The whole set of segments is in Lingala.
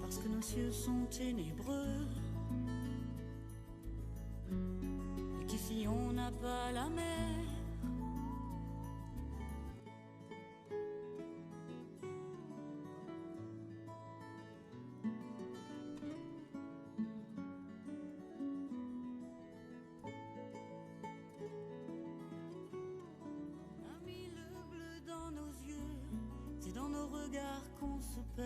Parce que nos cieux sont ténébreux. Et qu'ici on n'a pas la mer. A mis le bleu dans nos yeux, c'est dans nos regards qu'on se perd.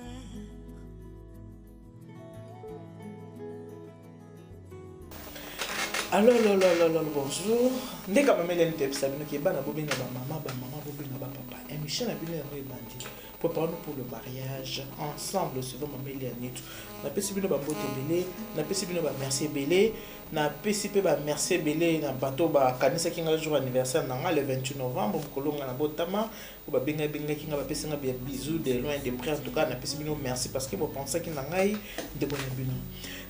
Allo, allo, allo, allo, allo, bonjour. Ndeka mama Eliane toyebisa bino ke bana bobenga ba mama, ba mama bobenga ba papa. Émission na bino yango ebandi. Préparons-nous pour le mariage ensemble selon mama Eliane. Napesi bino ba mbote ebele, napesi bino ba merci ebele. Napesi pe ba merci ebele na bato oyo bakanisaki nga jour anniversaire na nga le 28 novembre, mokolo nga nabotama, oyo babengaki bengaki nga, bapesi nga ba bisous de loin de près. En tout cas napesi bino merci parce que bopensaki na ngai ndeko na bino.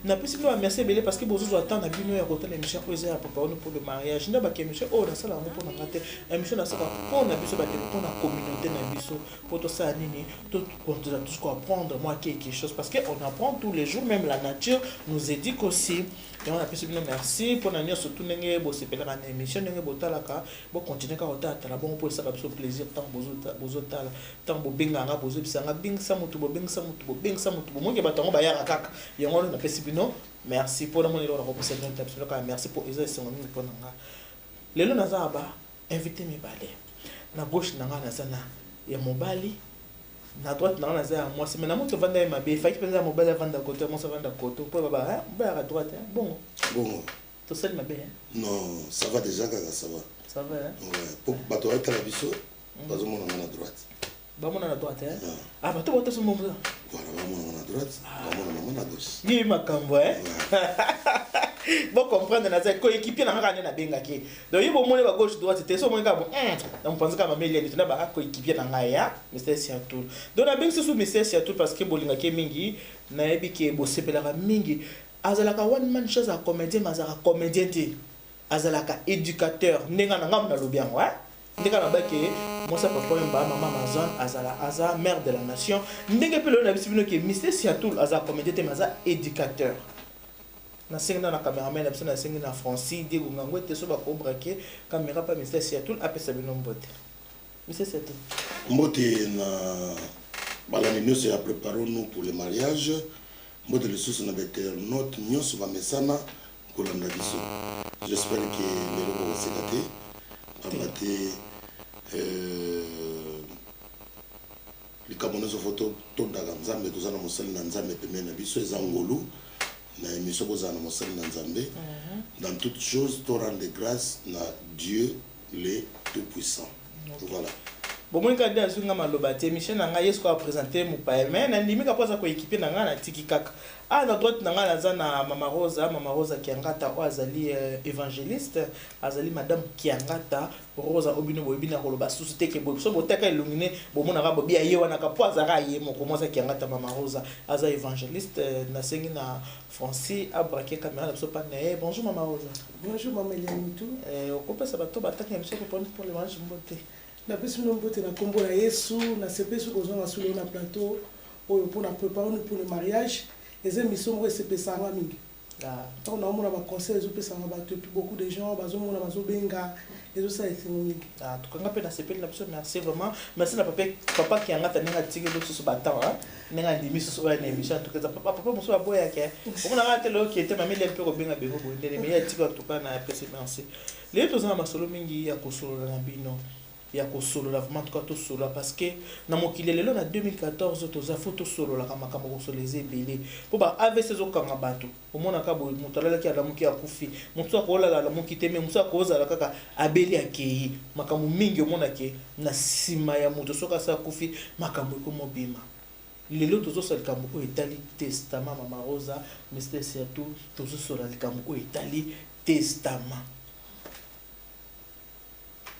Napesi bino ba merci ebele parce que bozozwa temps na bino ya kotala émission oyo eza ya Préparons-nous pour le mariage. Nde baki émission oyo nasala yango mpo na nga te, émission nasala mpo na biso bandeko, mpo na communauté na biso, mpo tosala nini, tokontinue toujours koapprendre mwa quelque chose parce que on apprend tous les jours, même la nature nous éduque aussi. Yango napesi bino merci mpo na nyonso tu ndenge bosepelaka na émission, ndenge botalaka, bokontinue kaka kotalatala bongo mpo esaka biso plaisir ntango bozotala, ntango bobengaka nga, bozobisa nga, bengisa motu, bobengisa motu, bobengisa motu, bomonke bato yango bayaka kaka. Yango wana napesi bino merci mpo namoni eloko nakopesa bino te, biso kaka merci mpo eza esengo mingi mpo na nga. Lelo naza na ba invité mibale. Na gauche na nga naza na ya mobali, na droite na nga naza ya mwasi. Mais na moto avanda ye mabe, efaki mpenza ya mobali avanda koto, ya mwasi avanda koto, mpo baba, hein, mobali aka droite, hein, bongo. Bongo. Tosali mabe, hein? Non, ça va déjà kaka, ça va. Ça va, hein? Ouais, po bato batala biso, bazomona nga na droite. Bamona na droite, hein? Ah, bato bato so mbongo. Voilà, bamona nga na droite, bamona mama na gauche. Ni makambo, hein? Bo comprendre naza coéquipier na nga nde nabengaki. Donc ye bomoni ba gauche droite te, so omoni kaka bo, na mopanzi kaka mameli ya na ba coéquipier na ngai, hein? Mister Siatul. Donc nabengisi su Mister Siatul parce que bolingaki mingi, nayebi ke bosepelaka mingi. Azalaka one man show, azalaka comédien, mais azalaka comédien te. Azalaka éducateur. Ndenge na ngai nalobi yango, hein? Ndenge na bake mwasi ya papa Wemba, mama Amazon, azala aza mère de la nation. Ndenge pe lelo na biso bino ke Mister Siatul azala comédien te, mais aza éducateur. Nasengi na cameraman na biso, nasengi na Francis Diego Ngangwe te so bako braquer caméra pa Mister Siatul apesa bino mbote. Mister Siatul. Mbote na balandi nyonso ya Préparons-nous pour le mariage. Mbote lisusu na ba internautes nyonso bamesana kolanda biso. J'espère que lelo bokoseka te, pamba te likambo nyonso fo totondaka Nzambe, toza na mosali na Nzambe pembeni na biso, eza ngolu na émission bozala na mosali na Nzambe. Dans toutes choses to rendre grâce na Dieu le Tout-Puissant. Voilà. Bomoni kaka nde azwi nga maloba te, émission na ngai ye sikoyo aprésente mopaya, mais nandimi kaka mpo aza koéquipe na ngai, natiki kaka. Ah, na droite na ngai naza na Mama Rosa, Mama Rosa Kiangata, oyo azali évangéliste, azali Madame Kiangata Rosa, oyo bino boyebi na koloba susu te ke boye so botaka elongi ne bomonaka bobi aye wana ka mpo azalaka ye moko mwasi Kiangata. Mama Rosa aza évangéliste. Nasengi na Francis abraquer caméra na biso pa na ye. Bonjour Mama Rosa. Bonjour Mama Eliane Mutu. Okopesa bato bataka émission pour le mariage mbote. Napesi bino mbote na nkombo na Yesu. Nasepesi kozonga solo na plateau oyo mpona Préparons-nous pour le mariage. Eza émission moko esepesaka mingi ntango naomona baconseil ezopesanga bato, et puis beaucoup de gens bazomona, bazobenga, ezosala esengo mingi. Tokanga mpe nasepeli na biso. Merci vraiment, merci na papa, papa Kiangata, ndenge atikeli lisusu batemps, ndenge andimi susu oyo na émission. En tout cas papa, papa mosusu aboyaki omonaka te lelo te mameli mpe kobenga bengo boye ndele mais ye atika. En tout cas na apesi merci. Lelo toza na masolo mingi ya kosolola na bino, ya kosolola vraiment. En tout cas tosolola parce que na mokili lelo na 2014 toza, fo tosololaka makambo. Kosolola eza ebele mpo ba AVC ezokanga bato. Omonaka boye moto alalaki, alamuki, akufi. Mosusu akolala, alamuki te, me mosusu akozala kaka abeli, akei. Makambo mingi omonake na nsima ya moto soki asa akufi, makambo ekomobima. Lelo tozosala likambo oyo etali testament. Mama Rosa, Mr Siatul, tozosola likambo oyo etali testament.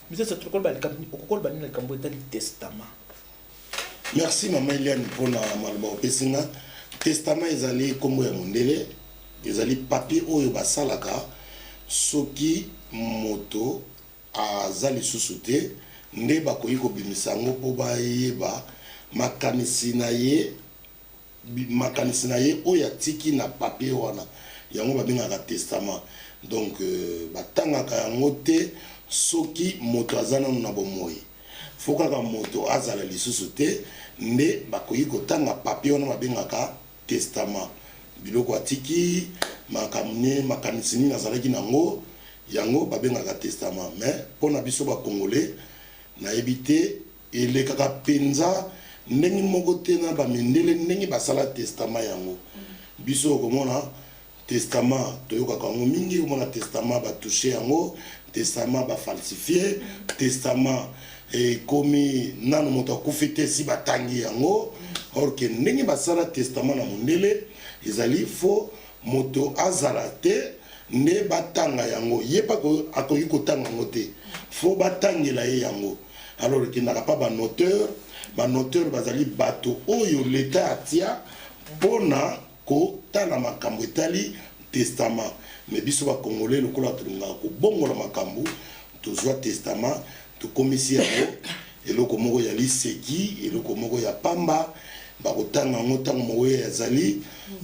Mr Siatul, okokoloba nini na likambo oyo etali testament? Merci Mama Eliane mpona maloba opesi nga. Testament ezali nkombo ya mondele, ezali papier oyo basalaka soki moto aza lisusu te, nde bakoki kobimisa yango mpo bayeba makanisi na ye. Makanisi na ye oyo atiki na papier wana, yango babengaka testament. Donc batangaka yango te soki moto aza nanu na bomoi. Faut kaka moto azala lisusu te nde bakoki kotanga papier wana babengaka testament. Biloko atiki, makambo ne, makanisi nini azalaki nango, yango babengaka testament. Mais pona biso ba congolais, nayebi te. Elekaka penza ndenge moko te na ba mindele ndenge basala testament yango. Biso okomona testament toyokaka yango mingi, okomona testament ba toucher yango, testament ba falsifier, testament ekomi nanu moto akufi te si batangi yango. Or que ndenge basala testament na mondele ezali faut moto azala te nde batanga yango, ye pe akoki kotanga yango te, faut batangela ye yango. Alors ekendaka pa ba noteur, ba noteur bazali bato oyo l'etat atia pona kotala makambo etali testament. Mais biso ba congolais lokola tolingaka kobongola makambo, tozua testament tokomisi yango eloko moko ya liseki, eloko moko ya pamba, bakotanga yango tango moweyi azali,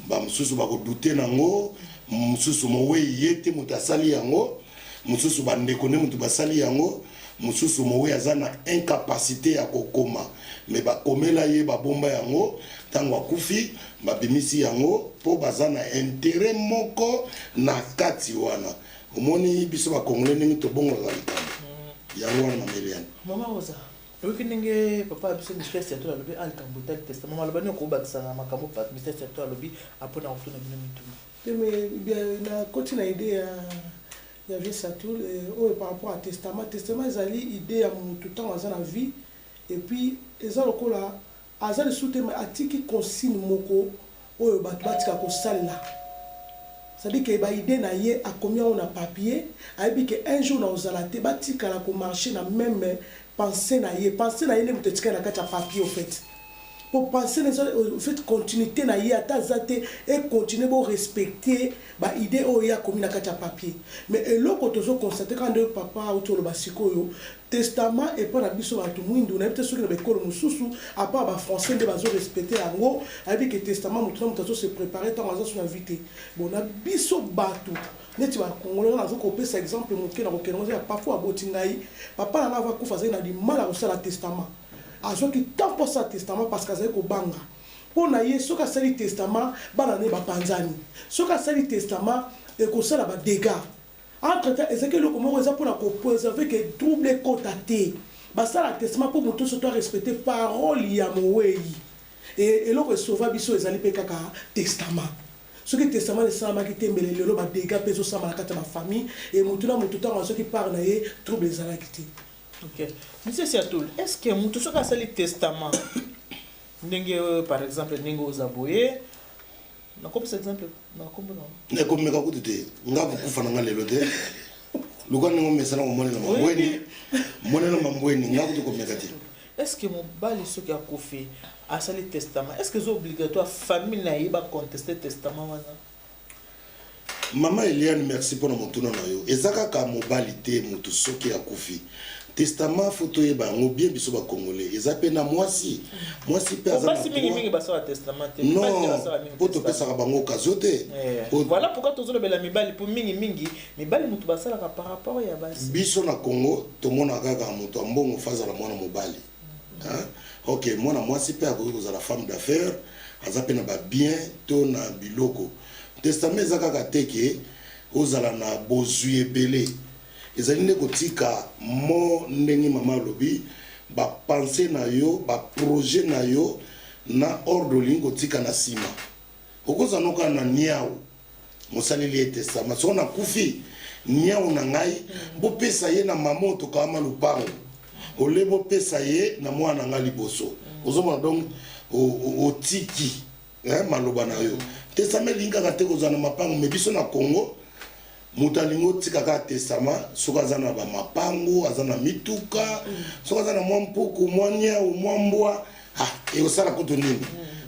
ba mosusu bako douter nango, mosusu moweyi ye te moto asali yango, mosusu ba ndeko nde moto basali yango. Mosusu moweyi aza na incapacite ya kokoma mais bakomela ye babomba yango tango akufi babimisi yango po baza na interet moko na kati wana omoni biso ba congolais ndenge tobongolaka likambo yango wana mama Eliane. Mama Rosa, oyoki ndenge papa na biso Mister Siatula alobi ah likambo etali testament maloba nini okobakisa na makambo Mister Siatula alobi apres nakotuna bino mituna. Te mais nakoti na idee ya Ya vieux Satul oyo par rapport ya testament, testament ezali idee ya mutu tango aza na vie et puis eza lokola aza lisusu te mais atiki consigne moko oyo batu batika kosalela c'est à dire que ba idees na ye akomi yango na papier ayebi que un jour nakozala te batikala ko marcher na meme pensee na ye, pensee na ye nde mutu etikali na kati ya papier au fait. Po pense na eza au fait continuite na ye ata aza te e continuer bo respecter ba idees oyo ye akomi na kati ya papier. Mais eloko tozo constater kaka nde papa awuti koloba sikoyo testament epa na biso batu mwindu nayebi te soki na ba ekolo mosusu à part ba français nde bazo respecter yango ayebi ke testament mutu na mutu azo se preparer tango aza su na vie te bon na biso batu neti ba congolais nga nazo kopesa exemple moke na kokende ngo eza ya papa oyo aboti ngai papa na ngai avant akufa azalaki na du mal ya kosala testament. Azwaki temps mpo asala testament parce que azali kobanga. Mpo na ye, soki asali testament, bana na ye bapanzani. Soki asali testament, ekosala ba degats. Entre temps, ezalaki eloko moko eza mpo na ko preserver que trouble ekota te. Basalaka testament mpo moto nionso to a respecter parole ya moweyi. Et eloko e sauva biso ezali mpe kaka testament. Soki testament esalamaki te, mbele lelo ba degats mpe ezosalama na kati ya ba familles et moto na moto tango azwaki part na ye, trouble ezalaki te. Ok. Monsieur Siatul, est ce que mutu soki asali testament ndenge par exemple ndenge oza boye nakopesa exemple na kombo na Nakomeka kutu te, nga kokufa na nga lelo te. Luka ndenge omesana komonela mambweni, monela mambweni, nga kutu komeka te. Est ce que mobali soki akufi asali testament, est ce que eza obligatoire famille na ye ba contester testament wana? Maman Eliane merci pona motuna na yo eza kaka mobali te mutu soki akufi testament faut toyeba yango bien biso ba congolais eza pe na mwasi mwasi pe aza basi mingi mingi basala testament te non po topesaka bango occasion te eh, voilà pourquoi tozolobela mibali po mingi mingi mibali mutu basalaka par rapport ya basi biso na Congo tomona kaka moto ya mbongo faut azala mwana mobali hein? Ok mwana mwasi pe akoki kozala femme d'affaires aza pe na ba bien to na biloko Testament eza kaka te ke ozala na bozwi ebele. Ezali nde kotika mo ndenge mama alobi ba pensees na yo, ba projets na yo na ordre olingi kotika na sima. Okozala no kaka na niawu, mosaleli ye testament. Soko nakufi, niawu na ngai bopesa ye na mama oyo tokawama lupango au lieu bopesa ye na mwana na ngai liboso. Ozomona donc otiki. Eh maloba na yo. Testament elingi kaka te kozala na mapangu mais biso na Congo moto alingi otika kaka testament soki aza na ba mapangu, aza na mituka, soki aza na mwa mpuku, mwa niawu, mwa mbwa, ah ekosala kutu nini?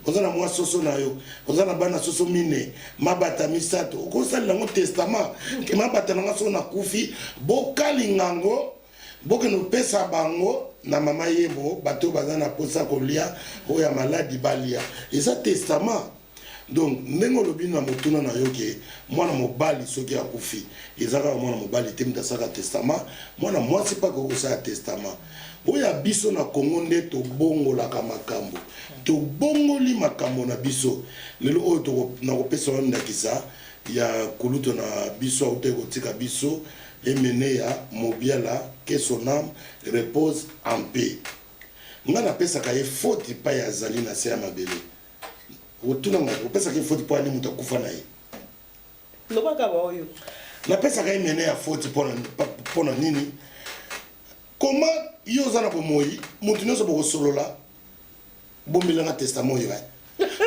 Oza na mwa soso na yo, oza na bana soso mine, mabata misato, okosalela yango testament ke mabata na nga soki nakufi bokalinga yango. Bokende kopesa bango na mama Yemo, bato oyo baza na posa kolia, oyo ya maladi balia. Eza testament. Donc ndenge olobi na motuna na yo ke mwana mobali soki akufi, eza kaka mwana mobali te moto asalaka testament, mwana mwasi mpe akoki kosala testament. Oyo ya biso na Congo nde tobongolaka makambo, tobongoli makambo na biso. Lelo oyo toko, nakopesa yo ndakisa ya kulutu na biso awutaki kotika biso, Emeneya Mobiala, que son ame repose en paix. Nga napesaka ye faute epai azali na se ya mabele. Otuna ngai, opesaka ye faute mpo ani moto akufa na ye? Lobaka ba oyo. Napesaka ye mene ya faute mpo na nini? Comment yo oza na bomoi, moto nyonso bokosolola, bombelanga testament oyo eh.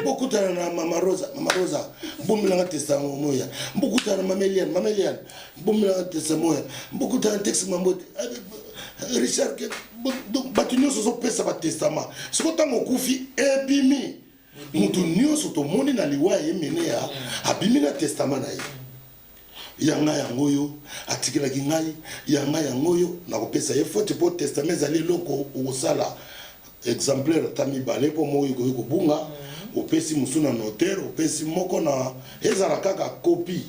Bokutana na Mama Rosa, Mama Rosa, bombelanga testament oyo. Bokutana na Mama Eliane, Mama Eliane, bombelanga testament oyo. Bokutana na Tex Mambote, Richard, donc bato nyonso ozopesa ba testament. Sikoyo ntango okufi ebimi, moto nyonso tomoni na liwa ya Emeneya abimi na testament na ye. Ya ngai yango oyo atikelaki ngai, ya ngai yango oyo nakopesa ye faute mpo testament ezali eloko okosala exemplaire ata mibale mpo moko ekoki kobunga, opesi mosusu na notaire, opesi moko na ezala kaka copie.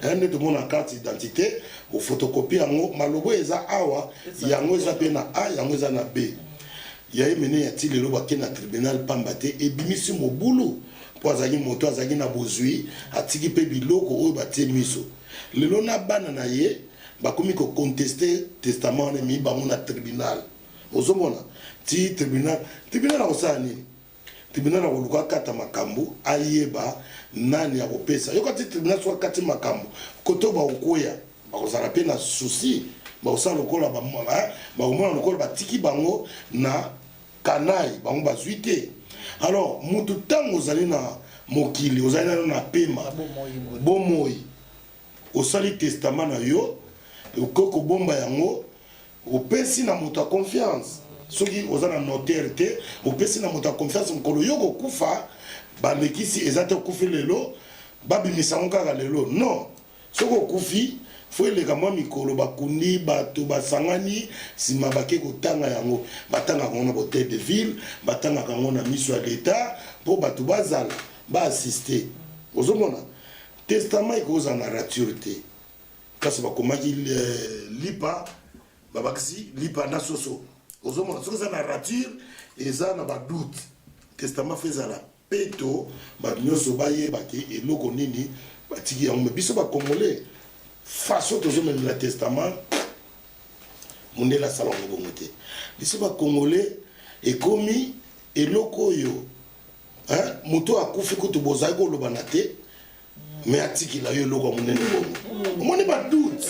Nde tomona carte d'identité, ophotocopie yango, maloba oyo eza awa, yango eza pe na A, yango eza na B. Ya Emeneya ti lelo bake na tribunal pamba te ebimisi mobulu mpo azalaki moto azalaki na bozwi, atiki mpe biloko oyo batie miso. Lelo na bana na ye bakomi ko contester testament wana ememi bango na tribunal. Ozomona ti tribunal, tribunal akosala nini? Tribunal akoluka akata makambo, ayeba nani akopesa. Yoka ti tribunal soki akati makambo, kote oyo bakokweya bakozala mpe na souci, bakosala lokola ba, bakomona lokola batiki bango na canaille, bango bazwi te. Alors mutu tango ozali na mokili, ozali nano na pema, bomoi, osali testament na yo, okoki kobomba yango, opesi na moto ya confiance. Soki oza na notaire te, opesi na moto ya confiance, mokolo yo kokufa, balekisi eza te okufi lelo, babimisa yango kaka lelo. Non, soki okufi, faut eleka mwa mikolo, bakundi bato basangani, sima bake kotanga yango. Batangaka yango na hotel de ville, batangaka yango na miso ya l'etat, po bato bazala, ba assister. Ozomona? Testament ekozala na rature te. Kasi bakomaki lipa, babakisi lipa na soso. Ozomona, soki eza na rature, eza na ba doute. Testament faut ezala peto, bato nyonso bayeba ke eloko nini batiki yango. Mais biso ba Congolais, façon tozomemela testament, mondele asala yango bongo te. Biso ba Congolais ekomi eloko oyo, hein, moto akufi kutu bozali kolobana te, mais atikila yo eloko ya monene bongo. Omoni ba doute,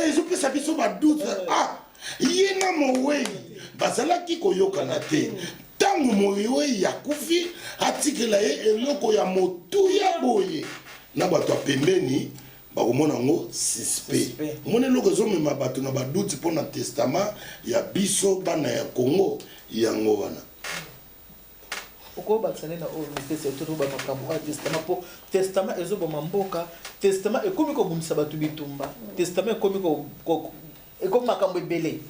ezopesa biso ba doute. Ah, ye na mowei bazalaki koyokana te. Ntango mowei akufi, atikela ye eloko ya motuya boye, na bato ya pembeni bakomona yango suspect. Omoni eloko ezomema bato na ba doute mpo na testament ya biso bana ya Congo, yango wana. Okobakisa nde na oyo mipesa yo toloba makambo oyo ya testament, mpo testament ezoboma mboka, testament ekomi kobundisa bato bitumba, testament ekomi ekomi makambo ebele.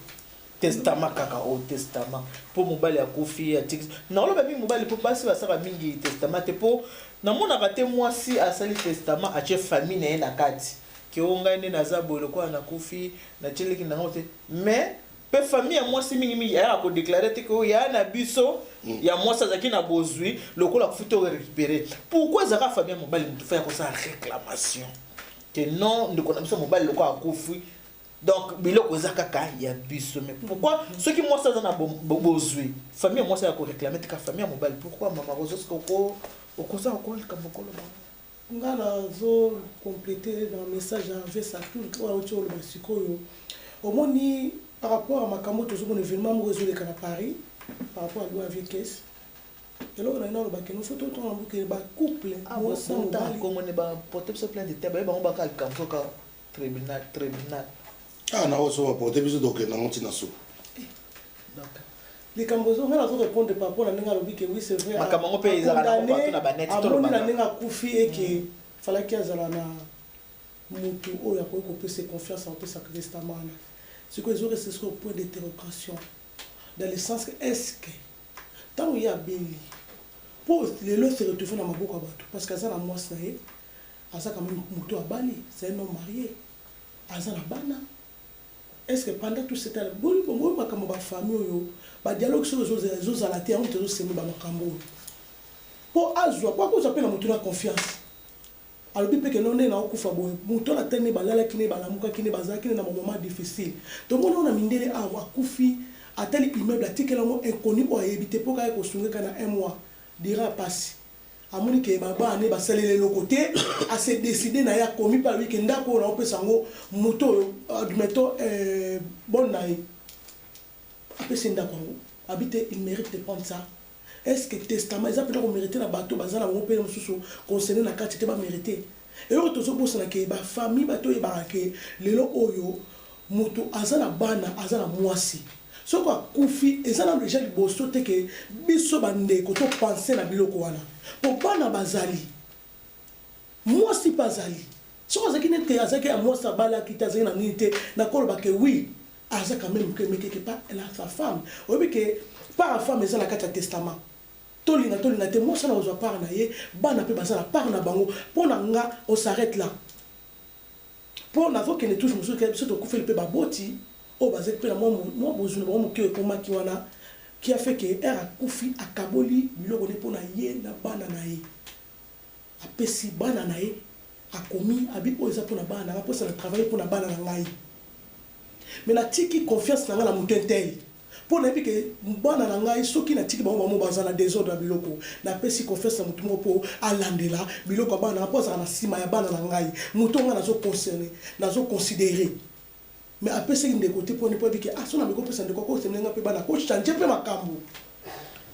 Testament kaka oyo testament mpo mobali akufi atiki, naoloba mingi mobali mpo basi basalaka mingi testament te, mpo namonaka te mwasi asali testament atie famille na ye na kati ke o ngai nde naza boye lokola nakufi natieleki na yango te. Mais pe famille ya mwasi mingi mingi ayaka ko declarer te ke oyo yaya na biso ya mwasi azalaki na bozwi lokola akufi to recuperer. Pourquoi ezalaka famille ya mobali mutu fa ya kosala reclamation ke non ndeko na biso mobali lokola akufi donc biloko eza kaka ya biso? Mais pourquoi soki mwasi aza na bozwi, famille ya mwasi aya ko réclamer te ka famille ya mobali? Pourquoi, mama Rose, oko okoza okoa likambo koloba? Nga nazo completer na message ya Hervé Saturne oyo auti oloba sikoyo. Omoni, par rapport ya makambo tozomona, événement moko ezoleka na Paris par rapport à loi avec Kes, eloko na ye naloba keno faut totanga mbuke ba couple mwasi na mobali. Kongo ne ba porter biso plainte te, baye bango baka likambo soka tribunal, tribunal. Ah, na oso ba porter biso, tokenda ngo ntina suka. Donc likambo ezo, nga nazo répondre par rapport na ndenge alobi ke oui, c'est vrai, makambo yango mpe ezalaka nango partout na baneti. Amoni na tolobaka ndenge akufi eke falaki azala na mutu oyo akoki kopesa confiance, akopesa testament wana. Sikoyo ezo rester sikoyo point d'interrogation dans le sens que est ce que tango ye abeli po lelo se retrouver na maboko ya batu parce que aza na mwasi na ye, aza quand meme mutu abali, c'est un homme marie, aza na bana. Est ce que pendant tout ce temps boni bongo makambo ba famille oyo ba dialogue soki ezo zala te yango mutu ezo seme ba makambo oyo po azwa po akozwa pe na mutu na confiance. Alobi pe ke non ndenge nako kufa boye mutu wana ata nde balalaki ne balamukaki ne bazalaki ne na ba moment difficile tomoni yango na mindele awa akufi atali immeuble atikeli yango inconnu oyo ayebi te po kaka kosunga ye kaka na un mois durant ya pasi amoni ke ba bana ne basaleli eloko te a se decider na ye akomi pe alobi ke ndaku oyo nako pesa yango mutu oyo admettons bonne na ye apesi ye ndaku yango abi te il merite de prendre ça. Est ce que testament eza penza ko merite na batu oyo baza na bango pe mosusu concerne na kati te ba merite? Eloko tozo bosana ke ba famille batu oyebaka ke lelo oyo mutu aza na bana aza na muasi soki akufi eza nanu dejà liboso te ke biso ba ndeko to pense na biloko wana po bana bazali muasi pe azali soki azalaki neti azalaki ya muasi abalaki te azalaki na nini te nakoloba ke oui Aza quand meme que mais quelque part elle a sa femme oyebi que part ya femme eza na kati ya testament tolinga tolinga te mwasi wana akozwa part na ye bana pe baza na part na bango po na nga on s'arrete là po nazo kende touche mosusu ke biso tokufeli pe baboti oyo bazalaki pe na mwa bozwi na bango moke oyo ekomaki wana qui a fait que heure akufi akaboli biloko ne po na ye na bana na ye apesi bana na ye akomi abi oyo eza pona bana na nga posa na travailler pona bana na ngai mais natiki confiance na ngai na moto un tel po nayebi ke bana na ngai soki natiki bango bango baza na desordre ya biloko napesi confiance na moto moko po alandela biloko ya bana na ngai po azala na sima ya bana na ngai moto oyo ngai nazo concerne nazo considerer mais apesaki ndeko te poni po ayebi ke ah soki nameki kopesa ndeko akosemela ngai pe bana ako changer pe makambo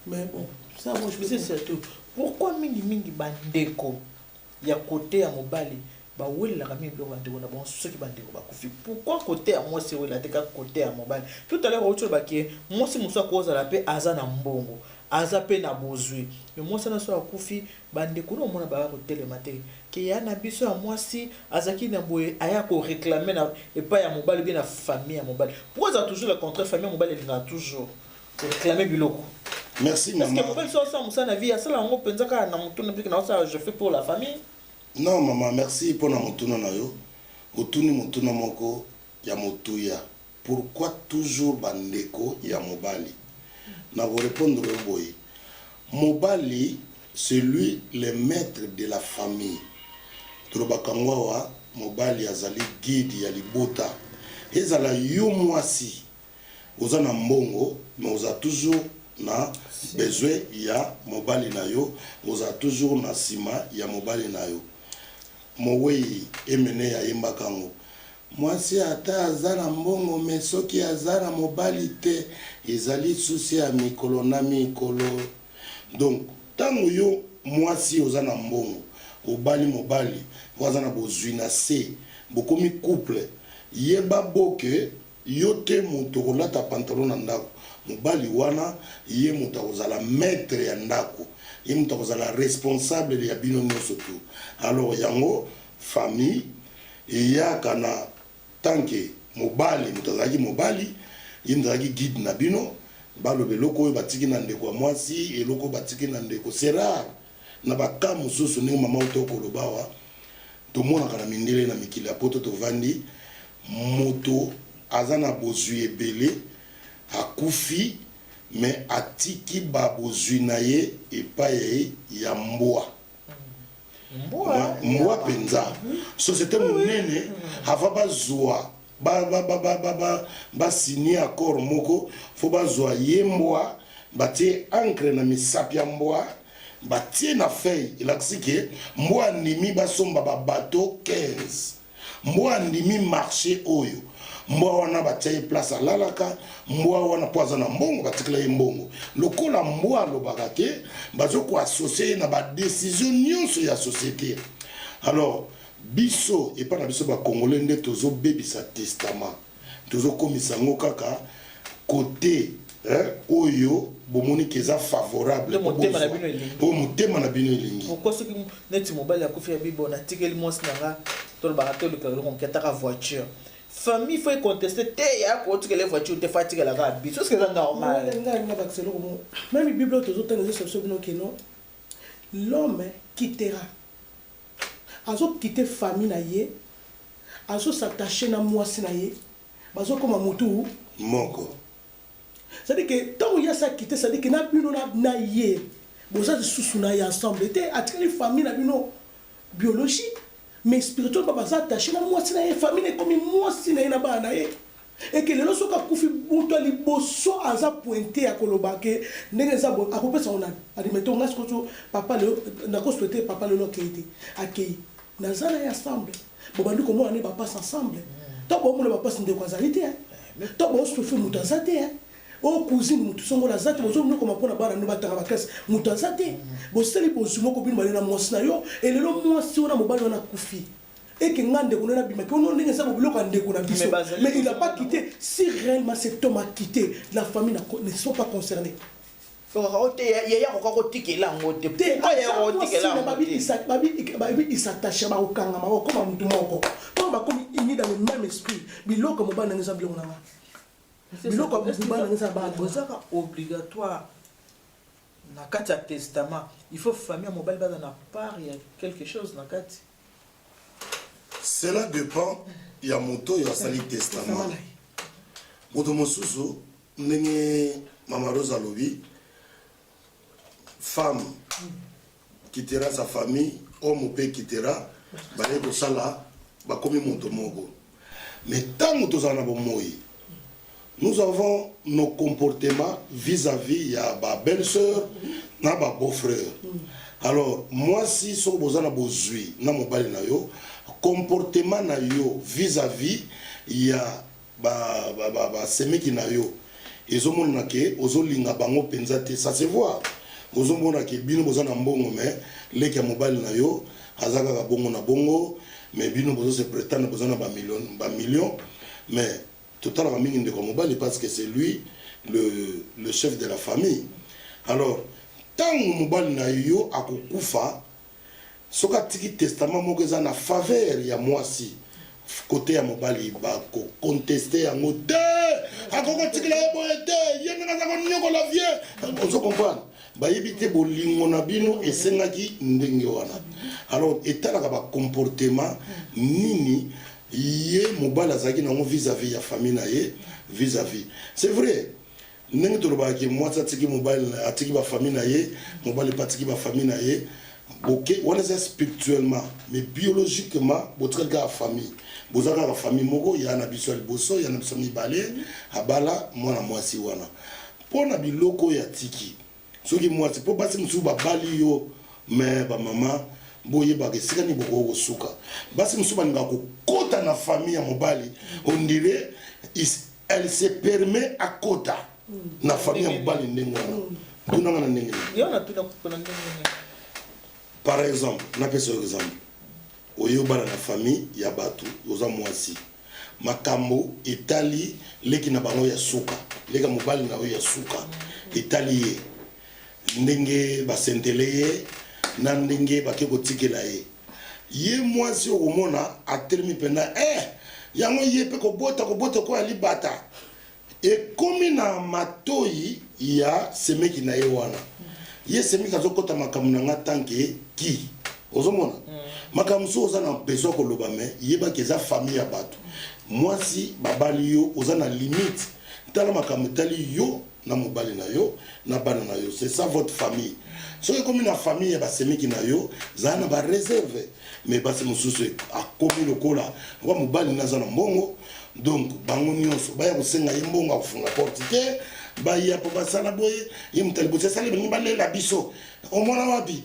mais bon ça moi je peux surtout pourquoi mingi mingi bandeko ya cote ya mobali ba welelaka mingi biloko ya ndeko na bango soki ba ndeko bakufi pourquoi cote ya mwasi ewela te kaka cote ya mobali tout à l'heure owuti oloba ke mwasi mosusu akozala pe aza na mbongo aza pe na bozwi mais mwasi wana soki akufi ba ndeko no omona baya kotelema te ke ya na biso ya mwasi azalaki na boye aya ko reclamer na epai ya mobali bien na famille ya mobali pourquoi ezala toujours le contraire famille ya mobali elingaka toujours ko reclamer biloko. Merci Est-ce que maman. mobali soki asala mosala na vie asala yango mpenza kaka na motu na na osala je fais pour la famille? Non maman merci pona motuna na yo otuni motuna moko ya motuya pourquoi toujours ba ndeko ya mobali nako repondre yo boye mobali c'est lui le maitre de la famille tolobaka yango awa mobali azali guide ya libota ezala yo mwasi Oza na mbongo mais oza toujours na besoin ya mobali na yo, ozala toujours na sima ya mobali na yo. Moweyi Emeneya ayembaka yango, Mwasi ata aza na mbongo mais soki aza na mobali te ezali souci ya mikolo na mikolo. Donc tango yo mwasi oza na mbongo obali mobali oyo aza na bozwi na se bokomi couple yeba bo que Yo te mutu okolata pantalon na ndaku, mobali wana ye mutu akozala maitre ya ndaku, ye mutu akozala responsable ya bino nioso tout. Alors yango famille eyaka na tant que mobali mutu azalaki mobali, ye mutu azalaki guide na bino, baloba eloko oyo batiki na ndeko ya mwasi, eloko oyo batiki na ndeko, c'est rare na ba cas mosusu ndenge mama auti koloba awa, tomonaka na mindele na mikili ya poto tovandi, Moto aza na bozwi ebele akufi mais atiki ba bozwi na ye epayi ya mbwa. Mbwa penza. Societe munene avant bazwa ba signer accord moko faut bazwa ye mbwa batie encre na misapi ya mbwa batie na feuille elakisi ke mbwa andimi basomba ba bateau 15. Mbwa andimi marche oyo. Mbwa wana batia ye place alalaka, mbwa wana po aza na mbongo batikela ye mbongo. Lokola mbwa alobaka te, bazo ko associer ye na ba decisions nionso ya societe. Alors biso epa na biso ba congolais nde tozo bebisa testament. Tozo komisa yango kaka cote oyo bomoni ke eza favorable po bozwa oyo motema na bino elingi. Pourquoi soki neti mobali akufi abi bon natikeli mwasi na nga tolobaka tolukaka eloko moke ataka voiture. Famille faut contester te ya kotikela voiture te, faut atikela kaka biso. Est-ce que eza normal? Ngai nga bakisa eloko moko. Même Bible oyo tozotanga ezosa biso bino keno l'homme quittera, azoquitter famille na ye, azos'attacher na mwasi na ye, bazokóma motu moko. C'est-à-dire que ntango ye asa quitter, c'est-à-dire que na bino na ye boza lisusu na ye ensemble te. Atikali famille na bino biologique, mais spirituel mpa baza attaché na mwasi na ye. Famille na ekomi mwasi na ye na bana na ye. Eke lelo soki akufi, moto ya liboso aza pointe ya koloba ke ndenge eza boye, akopesa ngo nani? Admettons ngai sikoyo, papa lelo, nakosouhaiter papa lelo akei te, akei, naza na ye ensemble, bobandi komona nde bapasi ensemble. To bomona bapasi, ndeko azali te, to bosouffrir, moto aza te, oyo cousine motu songola aza te, bozonokoma mpona bana no batanga baklasse, moto aza te. Bosali bozwi moko bino bale na mwasi na yo. Elelo mwasi wana, mobali wana akufi, eke nga ndeko nde nabimaki ono ndenge eza biloko ya ndeko na biso. Mais il a pas quitté. Si réellement cet homme a quitté, la famille ne sont pas concernés. Yaya koka kotikela yango te. Babi is'attache, bakokangama, bakokoma motu moko mpo bakomi uni dans le même esprit. Biloko mobali nanga eza biloko nanga, biloko ya mobali nanga eza bana. Ozaka obligatoire na kati ya testament, il faut famille ya mobali baza na part ya quelque chose na kati? Cela dépend ya moto oyo asali testament. Moto mosusu, ndenge Mama Rose alobi, femme quittera sa famille, homme mpe quittera, baye kosala, bakomi moto moko. Mais ntango tozala na bomoi, nous avons nos comportements vis-à-vis ya babelle-sœur na babeau-frère. Alors mwasi, soki boza na bozwi na mobali na yo, comportement na yo vis-à-vis ya basemeki na yo ezomonana ke ozolinga bango mpenza te. Ça se voit, ozomona ke bino boza na mbongo, mais leki ya mobali na yo aza kaka bongo na bongo, mais bino bozose prétendre boza na bamillion. Mais totalaka mingi ndeko ya mobali parce que c'est lui le chef de la famille. Alors ntango mobali na yo akokufa, soki atiki testament moko eza na faveur ya mwasi, kote ya mobali bakocontester yango te. Akokotikela ye boye te, ye ndenge aza konyokola vie. Ozo comprendre, bayebi te bolingo na bino esengaki ndenge wana. Alors etalaka bacomportement nini ye mobali azalaki nango vis-à-vis ya famille na ye, vis-à-vis. C'est vrai, ndenge tolobaka, mwasi atiki mobali, atiki bafamille na ye, mobali mpe atiki bafamille na ye. Boke wana eza spirituellement, mais biologiquement botikali kaka famille, boza kaka famille moko. Ya na biso ya liboso, ya na biso mibale, abala mwana mwasi wana mpo na biloko oyo atiki. Soki mwasi, mpo basi mosusu babali yo, me bamama boyebaka esika nini bokoki kosuka. Basi mosusu balingaka kokota na famille ya mobali, on dirait elle se permet akota na famille ya mobali ndenge wana. Tunanga na ndenge nini? Yo natuna na ndenge nini? Par exemple, napesa yo exemple. Oye obala na famille ya bato, oza mwasi, makambo etali leki na bango ya suka, leki ya mobali na yo ya suka, etali ye ndenge basentele ye na ndenge bake kotikela ye. Ye mwasi okomona atelemi mpenza, yango ye mpe kobota kobota koya libata ekomi na matoi ya semeki na ye wana. Ye semeki azokɔta makambo na nga tanke ki ozomona makambo mosusu oza na besoin koloba, me yebaki eza famille ya bato. Mwasi babali yo, oza na limite. Tala makambo etali yo na mobali na yo na bana na yo, c'est ça votre famille. Soki ekomi na famille ya basemeki na yo, zala na baréserve. Mais basi mosusu akomi lokola kwa mobali naza na mbongo, donc bango nyonso baya kosenga ye mbongo, akofunga porte te. Baya mpo basala boye, ye moto alibosi asali, balingi balela biso. Omona wapi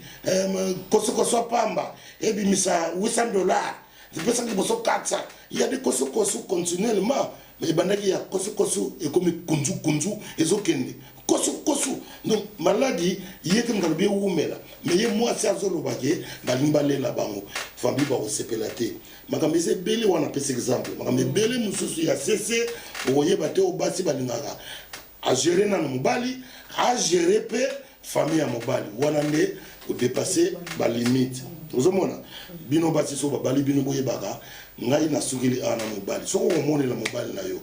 kosokoso pamba ebimisa 800 $, epesaki liboso 400 ya de kosokoso continuellement. Ebandaki ya kosokoso, ekomi kunzu-kunzu, ezokende kosukosu. Donc maladi ye te, moto alobi ewumela, mais ye mwasi azoloba ke balingi balela bango, famille bakosepela te. Makambo eza ebele wana, apesi exemple. Makambo ebele mosusu ya sese okoyeba te. Oyo basi balingaka agérer nano mobali, agérer mpe famille ya mobali wana nde kodépasser balimite. Ozomona bino basi, so babali bino, boyebaka ngai nasukeli awa na mobali. Soki okomonela mobali na yo,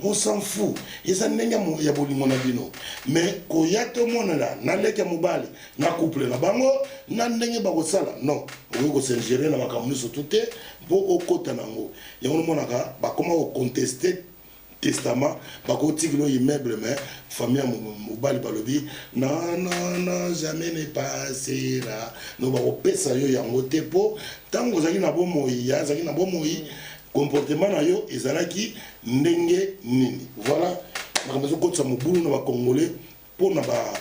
on s'en fout, eza ndenge ya bolingo na bino. Mais koya tomonela na leki ya mobali na couple na bango na ndenge bakosala, non, okoki kos'ingérer na makambo nyonso tu te mpo okota nango. Yango nomonaka bakoma kocontester testament. Bakotikela oyo immeuble, mais famille ya mobali balobi: "Non, non, non, jamais ne passera." No, bakopesa yo yango te, mpo ntango ozalaki na bomoi, ya azalaki na bomoi, comportement na yo ezalaki ndenge nini? Voilà makambo ezokotisa mobulu na Bacongolais mpo na ba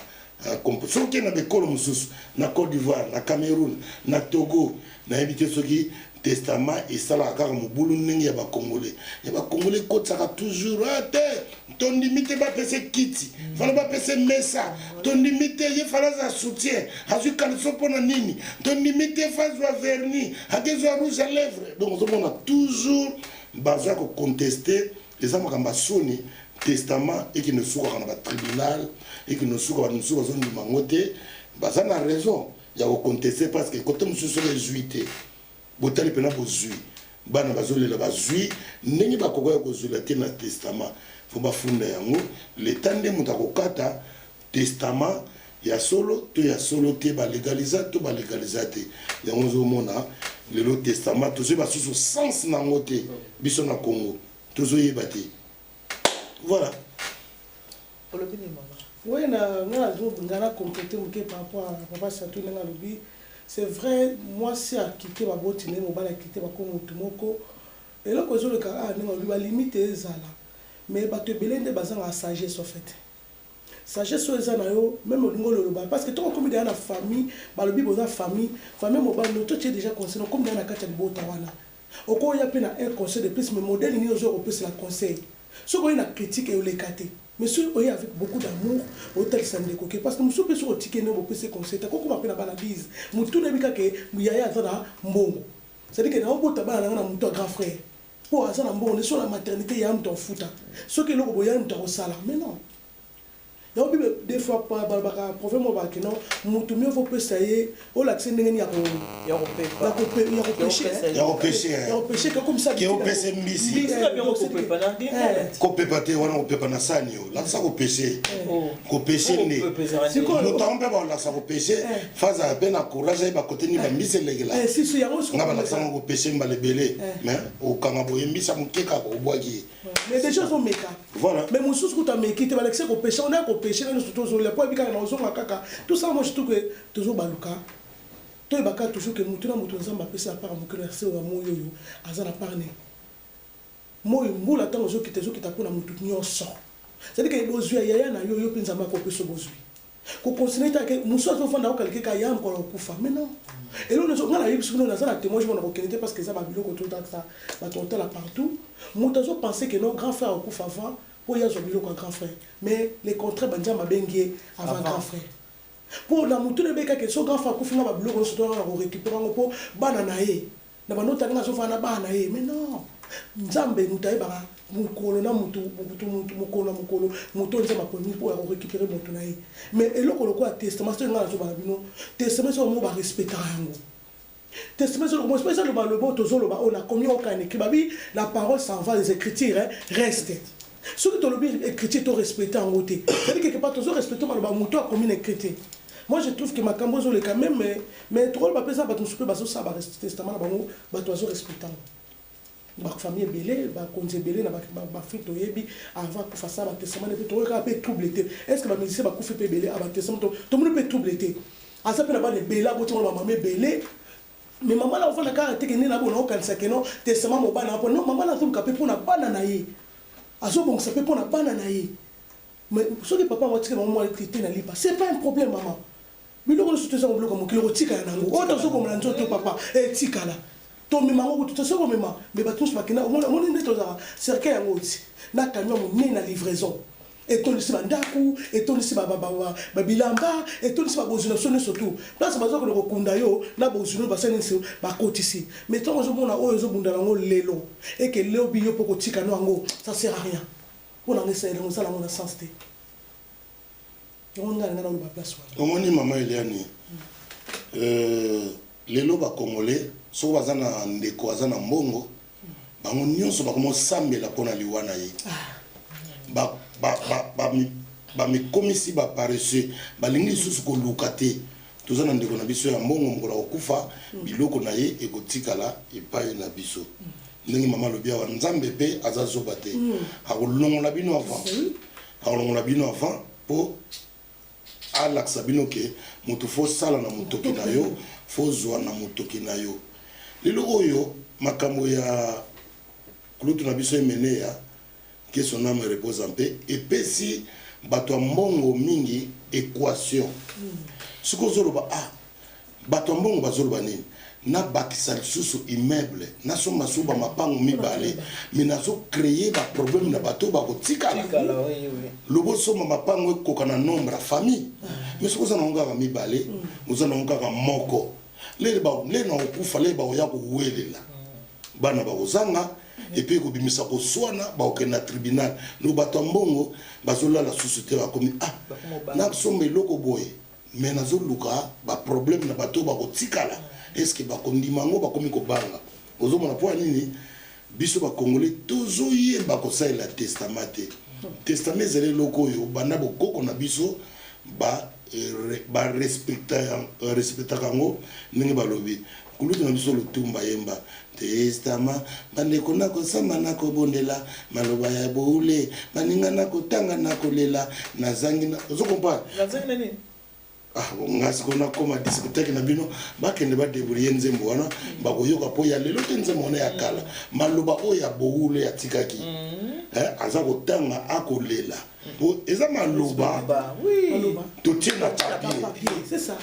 soki na bekolo mosusu, na Côte d'Ivoire, na Cameroun, na Togo, nayebi te soki testament esalaka kaka mobulu ndenge ya Bacongolais. Ya Bacongolais ekotisaka toujours a te: tondimi te, bapesa kiti, fala bapesa mesa, tondimi te, ye fala aza soutien, azwi caleçon mpona nini? Tondimi te, fa azwa vernis, akezwa rouge à lèvre. Donc ozomona toujours bazwa kocontester. Eza makambo ya soni. Testament ekende sukaka na batribunal, ekende suka, bato mosusu bazondima yango te. Baza na raison ya kocontester, parce que kote mosusu soki ezwi te, botali mpena bozwi, bana bazolela, bazwi ndenge bakoka ya kozwela te na testament, fo bafunda yango. Leta nde moto akokata testament ya solo to ya solo te, balégaliser to balégaliser te. Yango ozomona lelo testament tozoyeba susu sens nango te. Biso na Congo tozoyeba te. Voilà. Olobi nini, mama? Oui, na nga nga na compléter moke par rapport à papa Satu. Ndenge alobi, c'est vrai, mwasi akite baboti na ye, mobali akite, bako motu moko. Eloko ezoleka kaka ndenge alobi, balimite ezala, mais bato ebele nde bazangaka sagesse. En fait, sagesse oyo eza na yo, même olingi ololoba, parce que ntongo okomi deya na famille, balobi boza famille, famille mobali no, totie déjà conseil, okomi deya na kati ya libota wana, okoya mpe na un conseil de plus. Mais modèle nini ozoya kopesela conseil? Soki oye na critique, eyoleka te. Mais soki oye avec beaucoup d'amour, otalisa ndeko ke, parce que mosusu mpe soki otiki nde bopesi conseil te, akokoma mpe na bana bise motu nayebi kaka yaya aza na mbongo, c'est-à-dire ke naobota bana nanga na motu ya grand frère mpo aza na mbongo, nde so na maternité ya moto afuta, soki eloko boya moto akosala. Mais non, yango Bible des fois balobaka, proverbe moko balobaka non, motu mieux vaut pesa ye, olakisa ndenge nini ya kopêcher, ya kopêcher, kokomisa ke opesa mbisi. Kopepa te wana, kopepa na sani. Yo lakisa kopêcher, kopêcher nde moto yango mpe balakisa kopêcher, fazala mpe na courage, ayeba kote nini bambisi elekela. Nga balakisanga kopêcher mbala ebele, mais okanga boye mbisi ya moke kaka, obwaki ye. Mais déjà ozomeka. Voilà. Mais mosusu kuta ameki te, balakisi kopêcher, ona kopêcher nano surtout ozolia po ayebi kaka na ozonga kaka. Tout ça, moi je trouve que tozobaluka. Toyebaka toujours ke motu na motu, Nzambe apesi part mokilo ya se oyo ya moi oyo aza na part ne moi. Mbula ntango ezokita, ezokita mpona motu nyonso. C'est-à-dire ke bozwi ya yaya na yo, yo mpe Nzambe akopesa bozwi. Koconsidérer take mosu azofanda okalike ka ya mokolo kokufa. Mais non, eloko nyonso ngai nayebi, soki naza na témoignage mona kokende te, parce que eza babiloko totata bato otala partout. Moto azopense ke non, grand frère akokufa avant mpo ye azwa biloko ya grand frère, mais le contraire, banzambe abengi ye avant grand frère, mpo na motu na ebekaki so grand frère akufi, nga babiloko nyonso tona korécupérer yango mpo bana na ye na banota ndenge azofanda na bana na ye. Mais non, Nzambe moto ayebaka mokolo na motu, mokolo na mokolo, moto oyo Nzambe aponi mpo ya korécupérer moto na ye. Mais eloko lokola testament, soki ngai nazobala bino testament, soki mo barespectaka yango, testament soki mo eza loba loba, tozoloba oyo nakomi okana écrit, babi la parole s'en va, les écritures reste. Soki tolobi écriture, torespecte yango te, c'est-à-dire quelque part tozorespecte maloba moto akomi na écrit te. Moi je trouve que makambo ezoleka même, mais tokoloba mpenza, bato mosusu mpe bazosala batestament na bango, bato bazorespecte yango, bafamille ebele, bakonzi ebele na baAfrique toyebi, avant akufa asala batestament mpe, tokoyekaka mpe trouble te. Est ce que bamusicien bakufi mpe ebele, abatestament tomoni mpe trouble te? Aza mpe na bana ebele, abotingo na bamama ebele. Mais mama na ofanda kaka teke nde na bona okanisa ke non, testament mobali na mpo non, mama na azoluka mpe mpona bana na ye, azobongisa mpe mpona bana na ye. Mais soki papa yango atika bango mwa te na lipa, c'est pas un problème. Mama, biloko nyonso toza biloko mokili kotikala nango, oyo tozokomela nzoto papa etikala, tomema yango kutu tosoki komema. Mais bato nyonso bakenda, omoni nde tozalaka cercueil yango oti na camion monene na livraison, etondisi bandako, etondisi babilamba, etondisi babozwi na biso nyonso. Tu place bazokende kokunda yo na bozwi no, basali nini, bakotisi. Mais ntango ozomona oyo ezobunda nango lelo, eke lobi yo mpo kotika no yango, ça sert à rien. Mpo nango esalela yango, ezala yango na sens te. Yango ngai nga naloba place wana. Omoni, mama Eliani, Lelo ba congolais soki baza na ndeko aza na mbongo bango nionso bakomi osambela pona liwa na ye. Ba ba ba ba mikomisi ba paresseux balingi lisusu koluka te. Toza na ndeko na biso ya mbongo mokolo akokufa biloko na ye ekotikala epayi na biso. Ndenge mama alobi awa Nzambe pe aza zoba te akolongola bino avant akolongola bino avant po alakisa bino ke mutu faut sala na mutoki na yo faut zua na mutoki na yo lelo oyo makambo ya kulutu na biso Emeneya que son ame repose en paix epesi bato ya mbongo mingi equation soki ozoloba ah Bato ya mbongo bazoloba nini? Nabakisa lisusu immeuble, nasomba lisusu ba mapangu mibale, mais nazo creer ba problèmes na bato oyo bakotikala. Loba osomba mapangu ekoka na nombre ya famille, mais soki oza nango kaka mibale, oza nango kaka moko, lere nakokufa, lere bakoya kowelela, bana bakozanga, et puis ekobimisa koswana, bakokende na tribunal. Donc bato ya mbongo bazolala susu te, bakomi ah nasomba eloko boye. Mais nazo luka ba problème na bato oyo bako tikala est ce que bako ndima yango bakomi kobanga ozo mona pona nini biso ba congolais tozo yeba kosalela testament te testament ezali eloko oyo banda bokoko na biso ba ba respectaka yango ndenge balobi kulutu na biso lutumba yemba testament bandeko nakosamba nakobondela maloba ya boule baninga nakotanga nakolela nazangi na ozo comprendre nazangi na nini ah nga sikoyo nakoma discothèque na bino bakende badebrouille nzembo wana bakoyoka mpo ya lelo te nzembo wana ya kala maloba oyo ya boule atikaki eh, aza kotanga akolela mpo eza maloba totie na papier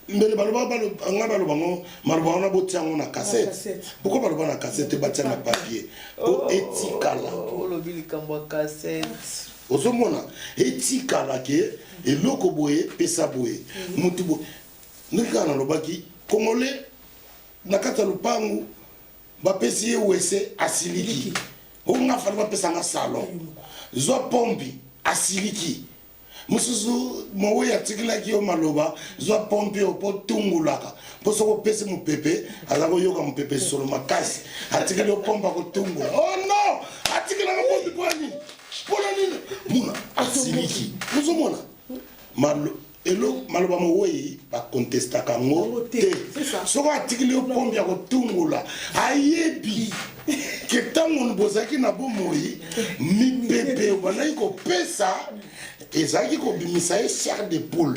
Mbele baloba nga baloba ngo maloba wana botia yango na cassette. Pourquoi baloba na cassette te batia na papier po etikala. Olobi likambo ya cassette. Ozomona etikala ke eloko boye pesa boye mutu boye ndenge kaka nalobaki congolais na kati ya lupangu bapesi ye wese asiliki o nga fali bapesa nga salon zwa pompi asiliki Mosusu mowei atikelaki yo maloba, zwa pompi oyo mpo tungulaka, mpo soki opesi mopepe aza koyoka mopepe solo makasi. Atikeli yo pompe akotungula. Oh non! Atikelaka pompi mpo ya nini? Mpo na nini? Mona asiliki. Ozomona? Malo elo maloba mowei bakontestaka yango te. Soki atikeli yo pompi ya kotungola, ayebi ke ntango bozalaki na bomoi mipepe obandaki kopesa ezalaki kobimisa ye chair de poule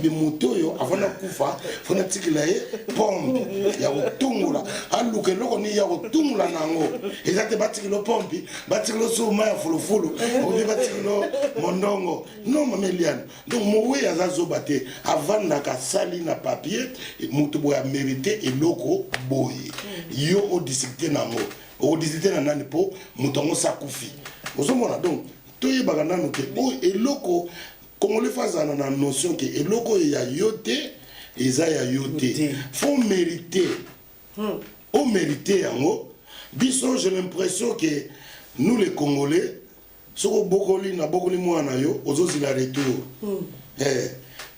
de moto oyo avant nakufa fo natikela ye pompe ya kotungola aluka eloko nini ya kotungola na yango eza te batikela pompi batikela so mai ya fulufulu obi batikela mondongo non mama eliane donc mowei aza zoba te avandaka asali na papier moto boye amerite eloko boye yo odiscute na yango okodiscute na nani mpo moto yango sakufi ozomona donc Toyebaka nanu ke oyo eloko congolais faut azala na notion ke eloko oyo ya yo te eza ya yo te faut merite o merite yango biso j'ai l'impression que nous les congolais soki obokoli na bokoli mwana na yo ozozila retour eh,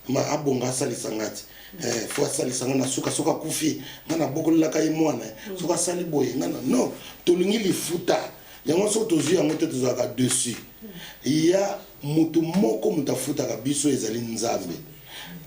ma abonga asalisa nga ti eh, faut asalisa nga na suka soki akufi nga nabokolelaka ye mwana soki asali boye nga na non tolingi lifuta Yango soki tozui yango te tozalaka dessus. Ya mutu moko mutu afutaka biso ezali Nzambe.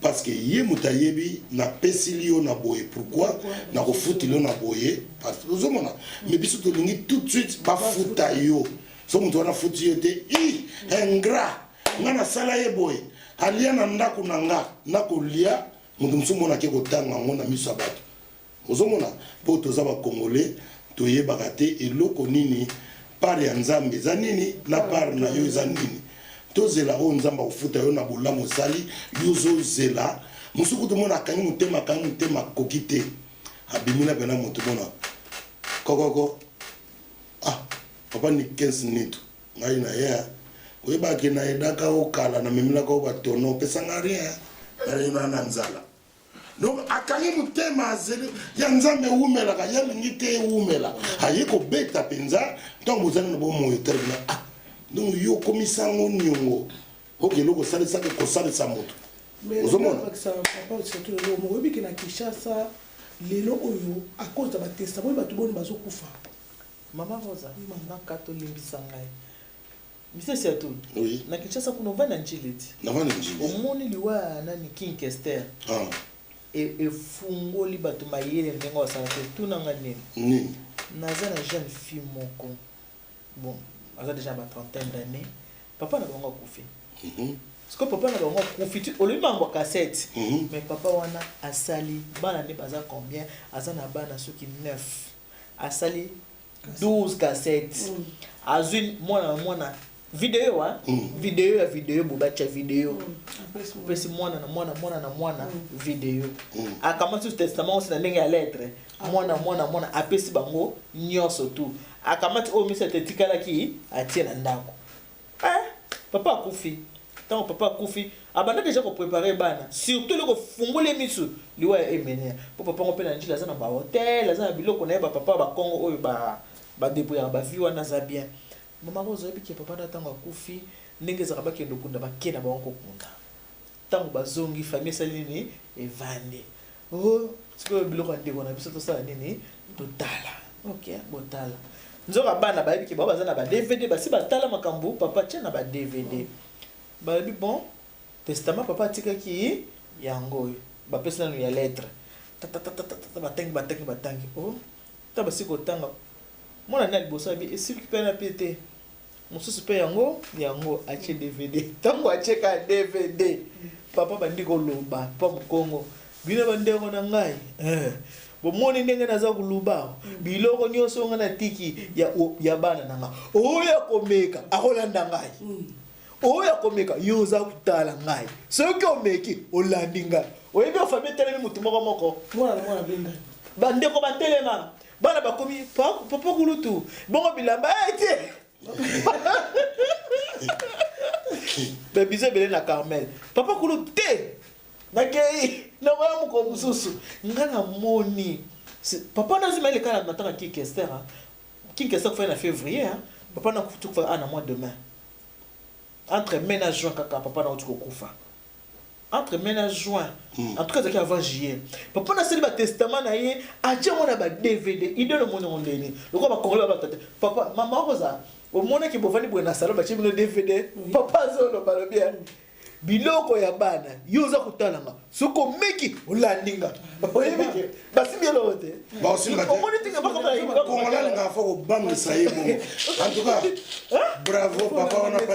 Parce que ye mutu ayebi na pesili yo na boye pourquoi na kofutila yo na boye parce que ozomona mais biso tolingi tout de suite bafuta yo so mutu wana afuti yo te i ingrat nga nasala ye boye alia na ndako na nga nakolia moto mosusu mona ake kotanga yango na miso ya bato Ozomona po toza ba congolais toyebaka te eloko nini part ya nzambe eza nini na part na yo eza nini tozela oyo nzambe akofuta yo na bolamu osali yo ozozela mosusu kutu mona akangi motema akangi motema akoki te abimi na pena moto mona kokoko ah papa nikens nitu ngai na ye oyebaki na edaka yo kala na memelaka yo batono opesanga rien na na nzala Donc akangi motema azeli ya nzambe ewumelaka ye alingi te ewumela aye kobeta mpenza ntango bozali na bomoi otelemi na ah donc yo okomisa yango niongo oke eloko osalisaki kosalisa moto ozomona oyebi ke na kinshasa Lelo oyo à cause ya ba testament oyo batu boni bazo kufa. Maman Rosa, na kato limbisa ngai. Monsieur Siatul, oui. Na Kinshasa kuna ovandi na Ndjili ti. Navandi na Ndjili. Omoni liwa ya nani King Kester. Ah. E, efungoli bato mayele ndenge basala te. Tuna nga nini? Nini? Naza na jeune fille moko. Bon, aza déjà ba trentaine d'années. Papa na bango akufi. Sikoyo papa na bango akufi, tu olobi makambo ya cassette. Mais papa wana asali bana nde baza combien? Aza na bana soki 9. Asali 12 cassettes. Azui mwana na mwana video hein? Video ya video boye batia video. Apesi mwana na mwana mwana na mwana video. Akamati testament osi na ndenge ya lettre. Mwana mwana mwana apesi bango nyonso tout. Akamati oyo misato etikalaki atie na ndako. Eh, papa akufi. Tango papa akufi, abanda dejà ko preparer bana. Surtout eloko efungoli ye misu, liwa ya Emeneya. Po papa yango pe na Ndjili aza na ba hotel, aza na biloko na ye, ba papa ba kongo oyo ba ba debrouillaka ba vie wana aza bien. Mama Rose oyebi ke papa na tango akufi, ndenge ezalaka bakende kokunda, bake na bango kokunda. Tango bazongi, famille esali nini? Evandi. Oh, sikoyo biloko ya ndeko na biso tosala nini? Totala. Ok, botala. Nzoka bana bayebi ke bango baza na ba DVD, basi batala makambo papa atia na ba DVD. Balobi bon, testament papa atikaki yango oyo. Bapesi nanu ya lettre. Tatatatata batangi batangi batangi. Oh, tango basili kotanga, mwana nde ya liboso alobi esili pe na pe te. Mosusu pe yango yango atie DVD tango atie kaka DVD papa bandi koloba pa mukongo bino ba ndeko na ngai eh, bomoni ndenge naza koluba biloko nyonso ngai natiki ya, ya bana na ngai oyo akomeka akolanda ngai oyo akomeka yo oza kotala ngai soki omeki olandi ngai oyebi ofami etelemi motu moko moko bandeko batelema Bana bakomi papa kulutu bongo bilamba eh te. Ba bisous ebele na Carmel. Papa kulutu te. Nakei nakoya mokolo mosusu nga namoni papa nazwi mayele kaka na ntango ya King Kester. King Kester akufaki na février. Papa nakufi ah, na mois de mai. Entre mai na juin kaka papa nauti kokufa. Entre mai na juin. En tout cas ezalaki avant juillet. Papa nasali ba testament na ye, atie yango na ba DVD. Idole omoni yango ndenge nini? Lokola ba Congolais ba tata. Papa, mama okoza omonaki bovandi boye na salon batie bino DVD. Papa azoloba alobi biloko ya bana yo oza kotala nga soki omeki olandi nga oyebi ke basimbi eloko te omoni te kongola alingaka fo kobangisa ye bongo en tout cas bravo papa wana pa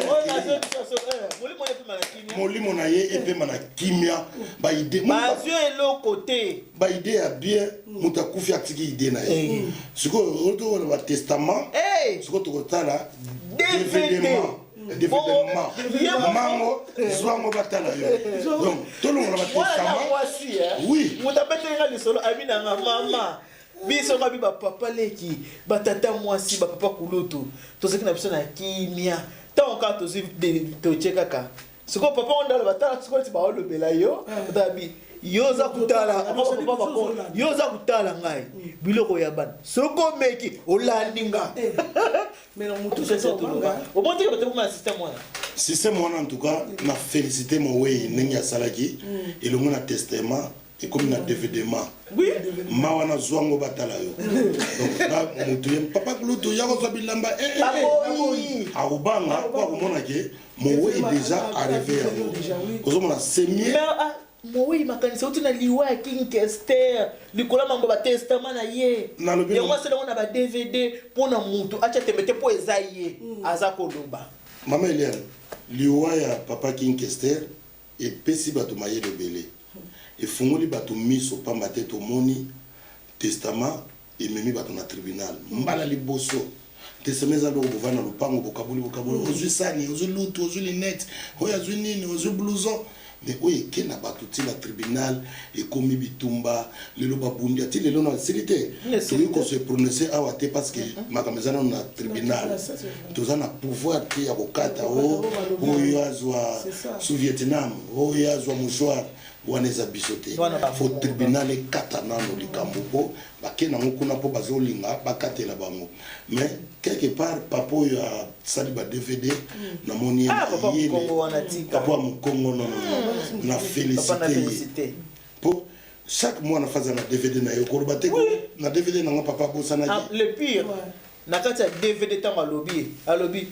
molimo na ye epema na kimia baide bazwi eloko te baide ya bien moto akufi atiki ide na ye sikoyo otokola batestament sikoyo tokotala dvd Bongo, mango zwango batala yo donc tolongola batestament oui moto abeteli nga lisolo abi na nga mama biso kabi bapapa leki batata mwasi bapapa kulutu tozalaki na biso na kimia ntango kaka tozwi totie kaka sikoyo papa ngo ndalo batala sikoyo ti baolobela yo otabi yo oza kotala yo oza kotala ngai biloko ya bana soki omeki olandi nga eh. Omoni te bato bakoma na système wana. Système wana en tout cas na félicité mowei ndenge asalaki elongo na testament ekomi na dvdma ma wana zwa ngo batala yo donc na motu ye papa kulutu ya kozwa bilamba eh, eh, eh. Akobanga po akomona ke mowei déjà arrivé yango ozomona semie. Moweyi makanisi euti na liwa ya King Kester likolo ya mambo ba testament na ye. Nalobi Yango asala yango na ba DVD mpo na mutu atia tembe te mpo eza ye aza koloba. Mama Eliane, liwa ya papa King Kester epesi bato mayele ebele. Efungoli bato miso pamba te tomoni testament ememi bato na tribunal mbala liboso. Testament eza loko bovandi na lopango bokaboli bokaboli ozwi sani ozwi lutu ozwi lunette oyo azwi nini ozwi blouson mais oyo eke na bato ti na tribunal ekomi bitumba lelo babundi ati lelo na esili te tokoki ko se prononcer awa te parce que makambo eza nano na tribunal toza na pouvoir te ya kokata o oyo azwa sous Vietnam oyo azwa mouchoir Wana eza biso te. Faut tribunal ekata nanu likambo po bake nango kuna po bazolinga bakatela bango. Mais quelque part papa oyo asali ba DVD namoni ye mayele. Papa ya mukongo non non non na felicite ye. Po. Chaque mwana faza na DVD na ye, okoloba te na DVD na nga papa abosanaki. Ah, le pire, na kati ya DVD, ntango alobi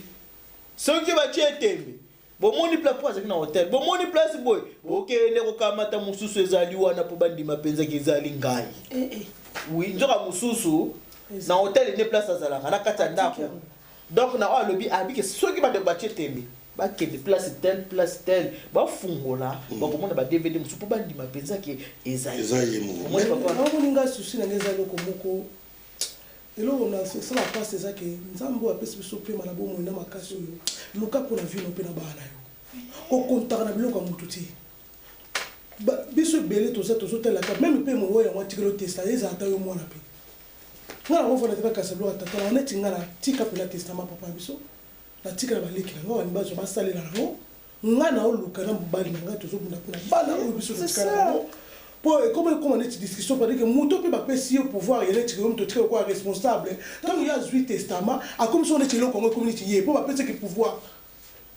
soki batie tembe, bomoni place po azalaki na hotel, bomoni place boye, bokende kokamata mosusu ezali wana mpo bandima mpenzaki ezali ngai. Eh, eh. Oui, nzoka mosusu na hotel nde place azalaka na kati ya ndako. Donc na oyo alobi abike, soki bandeko batie tembe, bakende place tel, place tel, bafungola, bakomona ba DVD mosusu mpo bandima mpenza ke ezali Eza ye moko. Omoni, papa? Naomoni ngai susi na ngai eza eloko moko, eloko na esala mpasi eza ke Nzambe oyo apesi biso pema na bomoi na makasi oyo, luka mpo na vino mpe na bana na yo, kokontaka na biloko ya motu te. Biso ebele toza tozotalaka même mpe moyo yango atikeli otesta, ezala ata yo mwana mpe nga nango fanda te, bakasa biloko ya tata nango neti nga natika mpena testament papa na biso, natika na baleki na nga bani bazwa basalela yango. Nga na oluka na mobali na ngai, tozobunda mpona bana oyo biso totikala bango, mpo ekoma neti discussion parce que moto mpe bapesi ye pouvoir ye neti yo moto otikali lokola responsable. Ntango ye azwi testament, akomi soko neti eloko yango ekomi neti ye mpo bapesaki pouvoir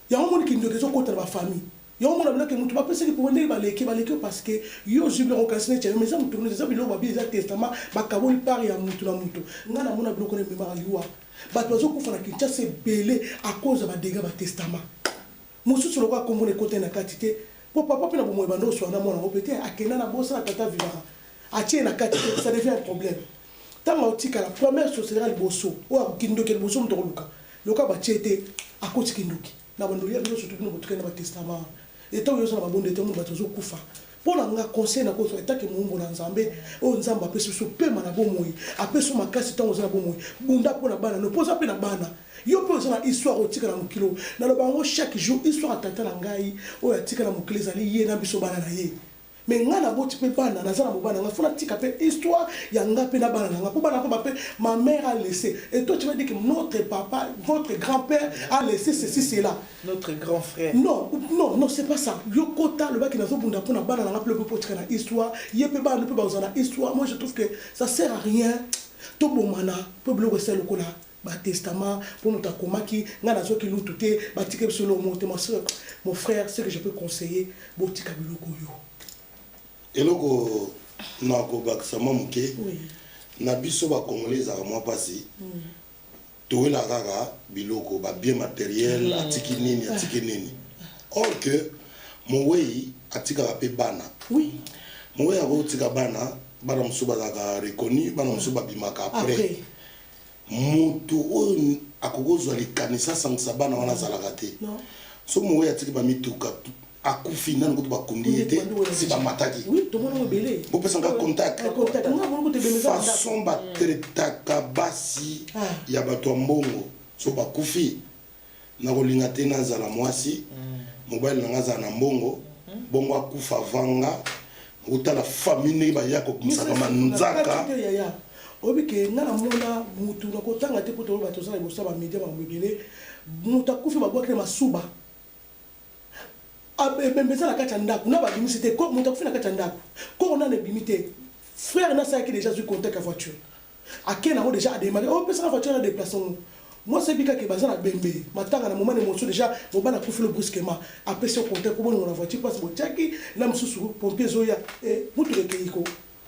yango. Moni kindoki ezokota na bafamille yango, mona biloko moto bapesaki pouvoir ndenge baleki baleki, parce que yo ozwi biloko kasi neti ya yo, mais eza moto, eza biloko babi, eza testament, bakaboli part ya motu na motu. Ngai namona biloko na ememaka liwa, bato bazokufa na Kinshasa ebele à cause ya badégâts batestament mosusu, lokola kombo na ekotani na kati te, mpo papa mpe na bomoi bando oswana na mwana yango mpe te, akenda na bosala tata vivaka atie na kati te, ça devient un problème. Ntango aotikala première sorcellerie liboso oyo akokindoki liboso, moto akoluka lokola batie te, akoti kindoki na bandoli ya bino, surtout bino botikali na batestament. Etango oyo oza na babonde te, omoni bato bazokufa. Mpo na nga, conseil nakozwa etake moumbo na Nzambe oyo Nzambe apesi biso pema na bomoi, apesi yo makasi ntango oza na bomoi, bunda mpo na bana no, mpo oza mpe na bana yo mpe oza na histoire otika na mokili oyo. Naloba yango chaque jour, histoire ya tata na ngai oyo atika na mokili ezali ye na biso bana na ye. Mais ngai naboti mpe bana, naza na mobali na ngai, fo natika mpe histoire ya nga mpe na bana na nga, mpo bana mpo bape ma mère a laissé, et toi tu vas dire que notre papa, votre grand-père a laissé ceci, cela. Notre grand frère. Non, non, non, c'est pas ça. Yo kota lobaki nazobunda mpo na bana na nga, mpe lobi mpo otika na histoire ye mpe bana mpe bazwa na histoire. Moi je trouve que ça sert à rien tobomana mpo biloko esala lokola batestament, mpo moto akomaki ngai nazwaki lutu te, batiki biso eloko moko te. Ma soeur, mon frère, ce que je peux conseiller, botika biloko oyo. Eloko na kobakisa mwa moke, na biso bacongolais ezalaka mwa mpasi, towelaka kaka biloko, babien matériel, atiki nini, atiki nini, or que mowei atikaka mpe bana. Mowei akotika bana, bana mosusu bazalaka reconnu, bana mosusu babimaka après. Après. Moto oyo akoki kozwa likanisi asangisa bana wana azalaka te. Non. So mowei atiki bamituka, akufi nanu kutu bakundi ye te, si bamataki. Oui, tomona ngo ebele. Bopesanga contact. Ah, contact nga mona kutu ebele eza na ndako. Façon batraitaka basi ya bato ya mbongo so bakufi, nakolinga te nazala mwasi, mobali na nga azala na mbongo, bongo akufa vanga otala famille ndenge baya kobimisaka manzaka. Te yaya, oyebi ke nga namona mutu, nakotanga te po toloba toza na liboso ya bamédia, makambo ebele. Moto akufi, babwaki na masuba, ebembe eza na kati ya ndako na babimisi te corps. Moto akufi na kati ya ndako, corps nano ebimi te, frère nasalaki déjà, azwi contact ya voiture, ake nango déjà, adémarré, opesaka voiture na déplace ngo. Mwasi ayebi kaka baza na bembe matanga na moment émotion déjà, mobali akufi lo brusquement, apesi yo contact po bolingo na voiture, place botiaki na mosusu, pompier ezoya, mutuka ekei ko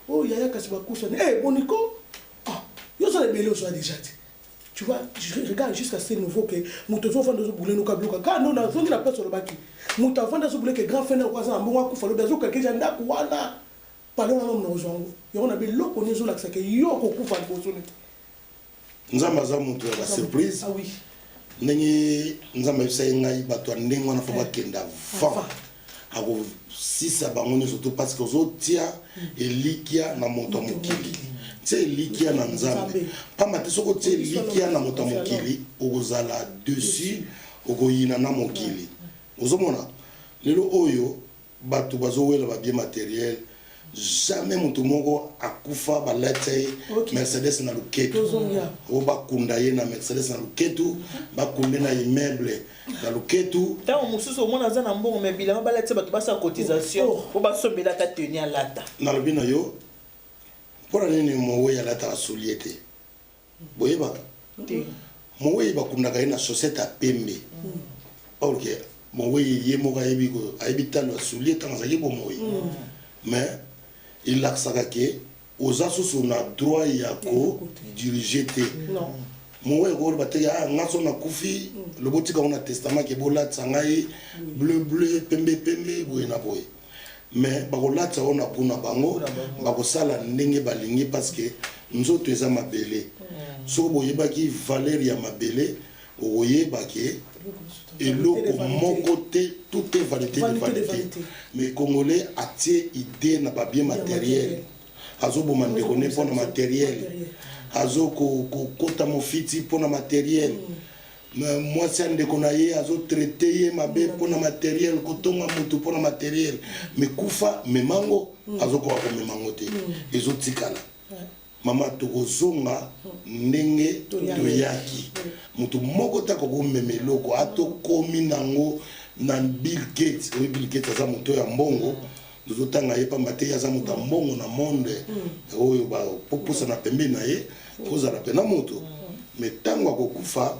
oyo yaya, kasi bakufa boniko. Ah, yo oza na ebele, ozwa déjà te. Tu vois, je regarde jusqu'à ce niveau que moto azofanda azobule noka biloko kaka ndo nazongi na place olobaki, moto avanda azobule ke grand frère oko aza na mbongo, akufa lobi, azokake ja ndako wana palo wana mona kozwa yango yango na biloko nini ezolakisa ke yo okokufa liboso nete. Nzambe aza moto ya basurprise. Ah oui. Ndenge Nzambe ayebisa ye ngai, bato ya ndenge wana fo bakende avant, akosisa bango nyonso to, parce que ozotia elikia na moto ya mokili, tia elikia na Nzambe, pamba te soki otia elikia na moto ya mokili, okozala dessus, okoyina na mokili. Ozomona lelo oyo bato bazowela babien matériel, jamais moto moko akufa balata ye Mercedes na loketu, oyo bakunda ye na Mercedes na loketu, bakunde na immeuble na loketu. Ntango mosusu omona aza na mbongo, me bilamba balatisa bato, basala cotisation po basombela ata tenue alata. Nalobi na yo, mpona nini mowei alataka soulier te? Boyebaka mowei bakundaka ye na chaussette ya pembe, or que mowei ye moko ayebi, ayebi talo ya soulier ntango azalaki bomoi, mais Elakisaka ke oza susu na droit ya ko diriger te. Mowe ekoloba te ah nga so nakufi lobo tika ngo na testament ke bolatisa ngai bleu bleu, pembe pembe, boye na boye. Mais bakolatisa yo na gout na bango, bakosala ndenge balingi parce que nzoto eza mabele. Soki boyebaki valeur ya mabele, okoyeba ke eloko moko te, tout est vanité de vanité. Mais congolais atie idée na ba bien matériel, azoboma ndeko ne mpona matériel, azokokota mofiti mpona matériel, mwasi ya ndeko na ye azotraite ye mabe mpona matériel, kotonga motu mpona matériel. Mais kufa memango, azokoka komemango te, ezotikala. Mama, tokozonga ndenge toyaki. Motu moko te akokomema eloko atokomi nango na Bill Gates. Oyo Bill Gates aza moto ya mbongo, tozotanga ye pamba te, ye aza moto ya mbongo na monde oyo. Bapopusa na pembeni na ye, kozala mpe na moto. Mais ntango akokufa,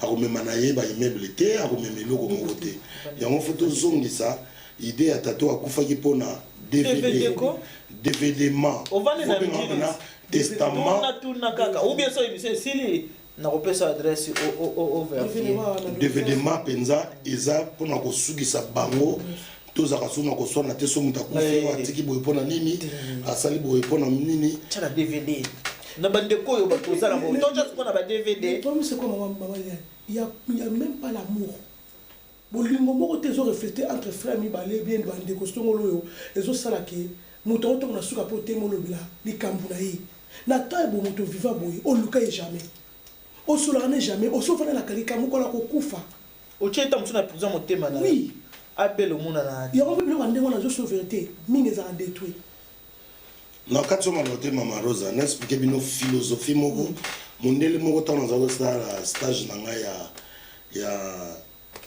akomema na ye baimmeuble te, akomema eloko moko te. Yango faut tozongisa idée ya tato akufaki mpona DVD. DVD ma na testament. Tuna kaka ou bien so émission esili, nakopesa adresse ovérifier. DVD ma mpenza eza mpona kosukisa bango. Tozalaka so na koswana te. So moto akufi, oyo atiki boye mpona nini, asali boye mpona nini. Tia na DVD na bandeko oyo bato ozala bo toja sikoyo na ba DVD. Problème, c'est quoi, maman? Maman, il y a même pas l'amour. Bolingo moko te ezorefléter entre frère mibale, bien bandeko songolo oyo ezosala ke moto aotongo na suka mpo te molobela likambo na ye na temps ya boye. Moto viva boye, oluka ye jamais, osolaka ne jamais, osofanelaka likambo kola kokufa. Otie eta mosusu na prison, motema na Oui. Abel omonana. Yango mpe biloko ya ndenge wana azoso vérité mingi ezalaka détruit. Na kati oyo maloba te, mama Rosa, na expliquer bino philosophie moko. Mondele moko, ntango naza kosala stage na ngai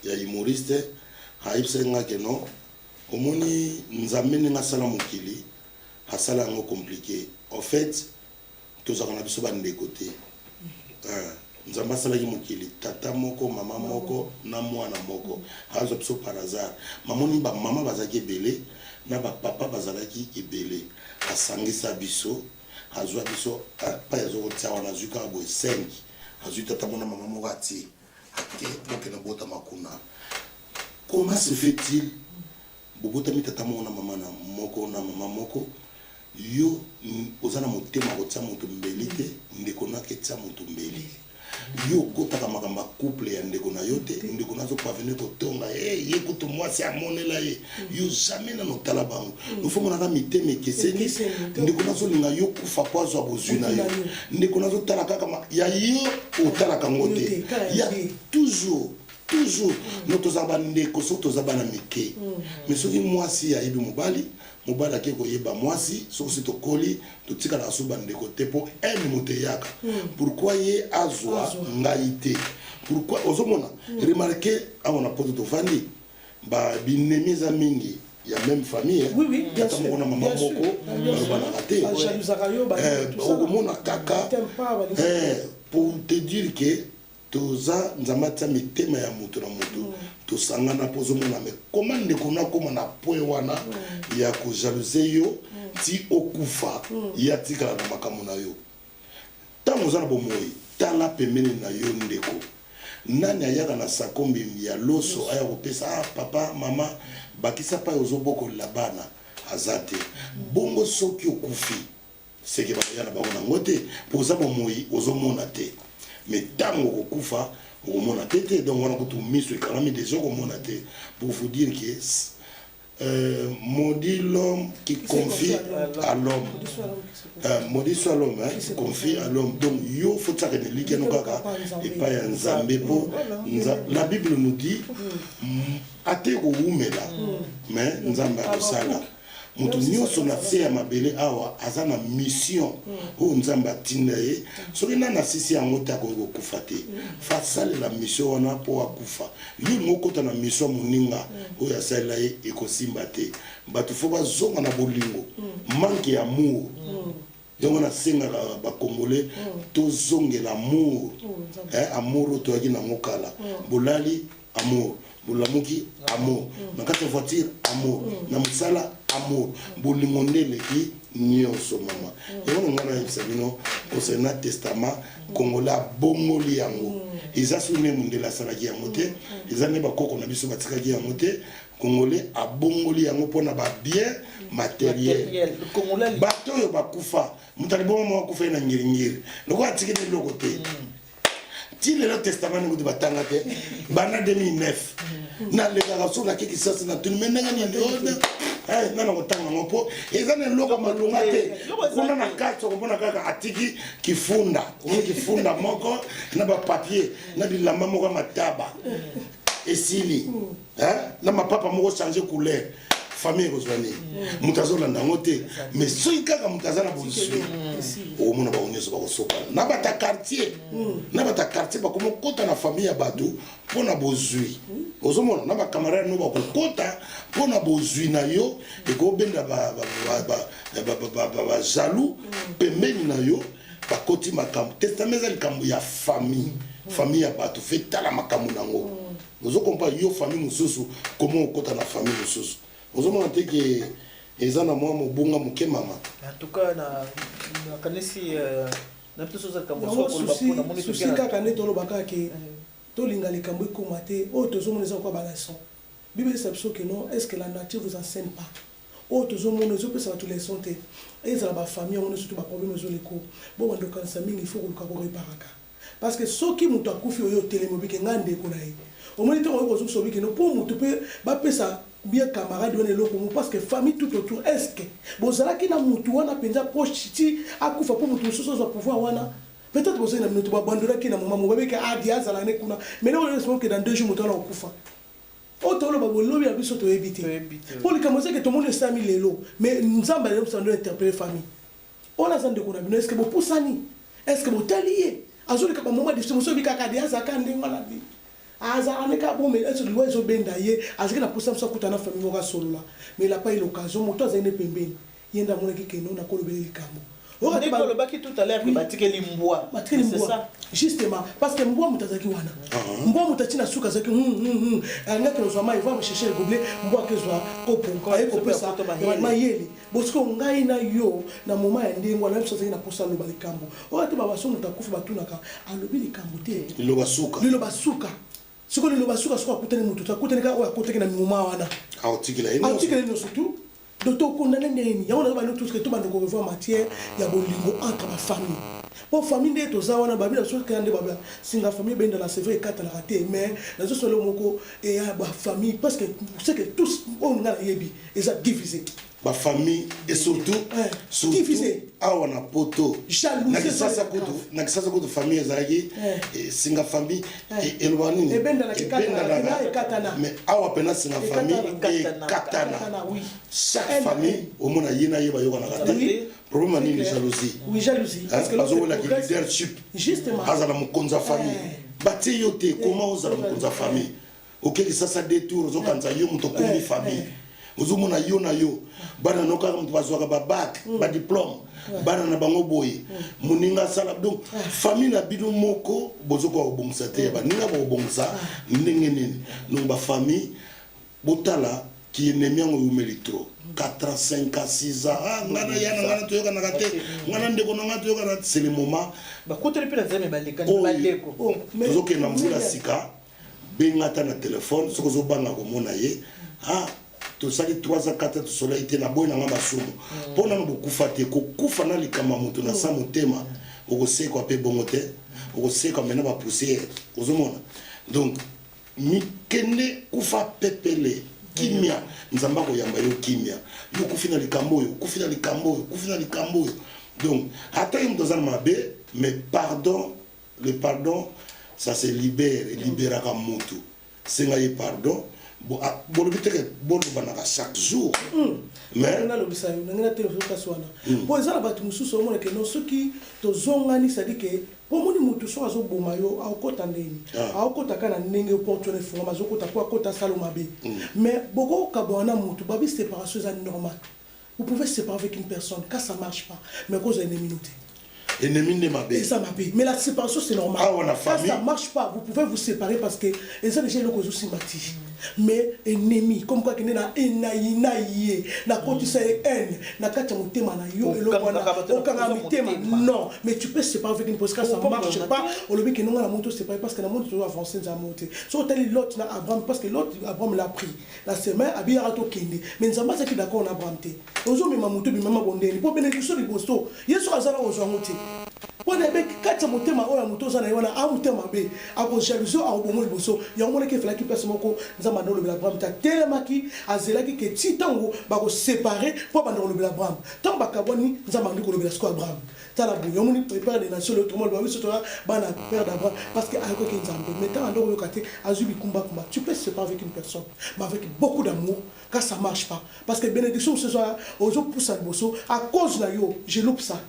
ya humoriste, ayebisaki nga ke non, omoni Nzambe ndenge asala mokili, asala yango compliqué. En fait, tozalaka na biso bandeko te. Nzambe asalaki mokili tata moko, mama moko na mwana moko. Azwa biso par hasard. Mamoni bamama bazalaki ebele na bapapa bazalaki ebele, asangisa biso, azwa biso pai azokotia wana. Azwi kaka boye 5, azwi tata mona, mama moko, atie ake bokende botama kuna. Comment se fait-il bobotami tata moko na mama na moko na mama moko, yo oza na motema kotia moto mbeli te, ndeko nake tia moto mbeli? Yo okotaka makambo ya couple ya ndeko na yo te. Ndeko na azoparvenir kotonga ye, ye kutu mwasi amonela ye, yo jamais nano otala bango. Ofo monaka mitema ekeseni. Ndeko nazolinga yo kufa po azwa bozwi na yo. Ndeko nazotala kaka ya yo, otalaka yango te. Ya toujours toujours no toza bandeko soki toza bana mike. Mais soki mwasi ayebi mobali, mobali ake koyeba mwasi, soki si tokoli, totikalaka so bandeko te, mpo haine moto eyaka. Pourquoi ye azwa, ngai te? Pourquoi? Ozomona, remarque awa na Poto tovandi, binemi eza mingi ya même famille. Tata moko na mama moko balobanaka te. Okomona kaka pour te dire que toza, Nzambe atia mitema ya moto na moto, tosangana mpo ozomona. Me koma ndeko nakóma na point wana ya kojalouser yo ti okufa, ye atikala na makambo na yo. Ntango oza na bomoi, tala pembeni na yo ndeko nani ayaka na sakombi ya loso, aya kopesa: "Ah papa, mama, bakisa pai ozobokolela bana." Aza te. Bongo soki okufi, seke bakoya na bango nango te, mpo oza bomoi, ozomona te. Mais ntango okokufa, okomona te te. Donc wana kutu miso ekangami déjà, okomona te. Pour vous dire que maudit l'homme qui confie à l'homme, maudit soit l'homme, hein, qui confie à l'homme. Donc yo faut tiaka na elikya no kaka epai ya Nzambe, mpo la Bible nous dit ate kowumela, mais Nzambe akosala. Moto nyonso na se ya mabele awa aza na mission oyo Nzambe atinda ye. Soki nani asisi yango te, akoki kokufa te. Fa asalela mission wana mpo akufa. Yo olingi okota na mission ya moninga oyo asalela ye, ekosimba te. Bato faut bazonga na bolingo. Manque ya amour, yango nasengaka Bacongolais tozongela amour, amour oyo toyaki nango kala. Bolali, amour; bolamuki, amour; na kati ya voiture, amour; na mosala, amour. Bolingo nde eleki. Nyonso mama, yango na ngai nayebisa bino concernant testament. Congolais abongoli yango. Eza soki nde mondele asalaki yango te, eza nde bakoko na biso batikaki yango te. Congolais abongoli yango mpona babien matériel. Matériel. Congolais. Bato oyo bakufa, moto aliboma moko akufa ye na ngiringiri, lokola atikeli eloko te. Ti lelo testament ndenge batanga te. Banda 2009 nalekaka so nake Kisasa, natuni: "Me ndenge nini nana kotanga yango?" Mpo eza na eloko malonga te kuna na kati. Okomona kaka atiki kifunda, omoni kifunda moko na bapapier na bilamba moko ya mataba, esili na mapapa moko change couleur. Famille ekozwa nini? Moto azolanda yango te. Mais soki kaka moto aza na bozwi, okomona bango nyonso bakosopana na bata quartier, na bata quartier bakoma okota na famille ya bato mpo na bozwi. Ozomona na bacamarade no bakokota mpo na bozwi na yo, ekobenda bajaloux pembeni na yo, bakoti makambo. Testament eza likambo ya famille, famille ya bato. Fe tala makambo nango, ozokompa yo famille mosusu koma okota na famille mosusu, ozomona te ke eza na mwa mobunga moke, mama. En tout cas, na nakanisi na biso oza likambo. Yango souci kaka nde tolobaka ke tolinga likambo ekóma te. Oyo tozomona eza kwa baleçon. Bible eza biso ke non, est ce que la nature vous enseigne pas? Oyo tozomona ezopesa bato leçon te. Ezala bafamille yango nyonso to baproblème ezoleko bo bando okanisa mingi, il faut koluka koreparaka, parce que soki moto akufi, oyo otelemi obike ngai ndeko na ye, omoni ntango oyo kozongisa obike no mpo motu mpe bapesa bien camarade wana eloko mo, parce que famille tout autour, est ce que bozalaki na motu wana mpenza proche ti akufa mpo motu mosusu azwa pouvoir wana? Peut-être bozali na motu babandolaki na moma mo babeke adi azala ne kuna, mais lelo oyo dans 2 jours moto wana okufa. Oyo toloba bolobi ya biso toyebi te, mpo likambo ezaki tomoni esami lelo. Mais Nzambe alelo ndo interpelle famille oyo aza ndeko na bino. Est ce que bopusani? Est ce que botali ye azoleka bamoma difficile mosusu? Oyebi kaka de azalaka ndenge wana te, azalaka nde kaka bome liwa ezobenda ye. Azalaki na posa mosu akuta na famille moko asolola, mais il a pas eu l'occasion. Moto azali nde pembeni ye nde amonaki keno nakolobeli likambo. Olobaki tout à l'heure ke batikeli mbwa. Batikeli mbwa justement, parce que mbwa moto azalaki wana, mbwa moto atina suka azalaki alingaki kozwa mai, va chercher le gobelet, mbwa akezwa kopo, aye kopesa mayele. Bosiko ngai na yo na moma ya ndenge wana, biso azalaki na posa aloba likambo oyo te. Babaso moto akufi, batunaka alobi likambo te. Liloba suka. Liloba suka. Sikoyo liloba suka, soki akutani motu te, akutani kaka oyo akotaki na moma wana. Aotikela ye nyonso. Aotikela ye nyonso tu. Donc tokondane ndenge nini? Yango nazo bano tous ke tobanda korevoir matière ya bolingo entre bafamille, po famille nde toza wana. Babi na biso kaka nde babla singa famille ebendana, c'est vrai, ekatanaka te. Mais nazosala moko eya bafamille, parce que c'est que tous oyo nga nayebi eza divisé. Bafamille et surtout surtout divisé. Awa na poto. Jalousie. Na Kisasa kutu, na Kisasa kutu famille ezalaki singa famille eloba nini? Ebendanaka, ekatana, ekatana. Mais awa mpena singa famille Ekatana. ekatana. Ekatana, oui. Chaque Elle, famille omona ye na ye bayokanaka te. Problème ya nini? Jalousie. Oui, jalousie, parce que l'autre Bazowelaki progresse. leadership. Justement. Azala mokonzi ya famille, batie yo te. Koma ozala mokonzi ya famille, oke Kisasa deux tours, ozokanisa yo moto okombi famille. Ozomona yo na yo bana no kaka moto bazwaka babac, badiplôme, bana na bango boye, moninga asala. Donc famille na bino moko bozokoka kobongisa te, ya baninga bokobongisa ndenge nini? Donc bafamille, botala kiennemi yango eumeli trop, 4 ans, 5 ans, 6 ans. Ah, ngai na ya na ngai na toyokanaka te, ngai na ndeko na ngai toyokana. C'est le moment. Bakuteli mpe na nzambe, balekani. Oyo. Bandeko. Oh, mais- Tozokende na mbula sika. Benga ata na telefone soki ozobanga komona ye. Ah, tosali 3 ans, 4 ans tosolaki te, naboyi nanga masumu mpo nano bokufa te. Kokufa na likambo ya moto na sa motema, okosekwa mpe bongo te, okosekwa mena bapoussière. Ozomona? Donc mikende kufa pepele, kimia. Nzambe akoyamba yo kimia. Yo okufi na likambo oyo, okufi na likambo oyo, okufi na likambo oyo. Donc ata ye moto aza na mabe, mais pardon, le pardon, ça se libère, elibéraka motu. Senga ye pardon. Bolobi teke bolobanaka chaque jour, mais Nalobisa yo ndenge natelemisa kasi wana, mpo eza na bato mosusu omona ke non, soki tozongani, c'est-à-dire ke mpo omoni motu soki azoboma yo, aokota ndeni? Aokota kaka na ndenge porte wana efungama, azokota mpo akota asala mabe. Mais bokokabwana na motu, babi séparation eza normal. Vous pouvez séparer avec une personne quand ça marche pas, mais kozwa ennemi no te. Ennemi nde mabe. Eza mabe, mais la séparation, c'est normal. Ah, na quand famille. ça marche pas, vous pouvez vous séparer, parce que eza déjà eloko ezosimba ti. Mais ennemi, comme quoi kende na enayina ye, nakotisa ye haine na kati ya motema na yo, eloko wana okanga mitema. Non, mais tu peux séparer avec une parce que ça marche pas. Olobi ke nonga na moto séparer parce que na moto tozo avancer, Nzambe te. So otali Lot na Abraham, parce que Lot, Abraham l'a pris la semaine, abiyaka tokende, mais Nzambe azalaki d'accord na Abraham te. Ozomema moto bimama bondeni mpo bénédiction liboso ye soki aza na kozwa yango te, mpo na ebe kati ya motema oyo ya moto oza na ye wana, a motema mabe, akojalousie, akoboma liboso. Yango monaki efalaki place moko Nzambe anda olobela Abraham te. Atelemaki, azelaki ke ti ntango bakoséparer mpo abanda kolobela Abraham. Ntango bakabwani, Nzambe andi kolobela sikoyo Abraham. Tala boye, omoni père de nation, le tomo loba biso toya bana père d'Abraham parce que ayokaki Nzambe. Mais ntango anda koyoka te, azwi bikumbakumba. Tu peux séparer avec une personne, mais avec beaucoup d'amour. Quand ça marche pas, parce que bénédiction mosusu ozopusa liboso, à cause na yo, je loupe ça,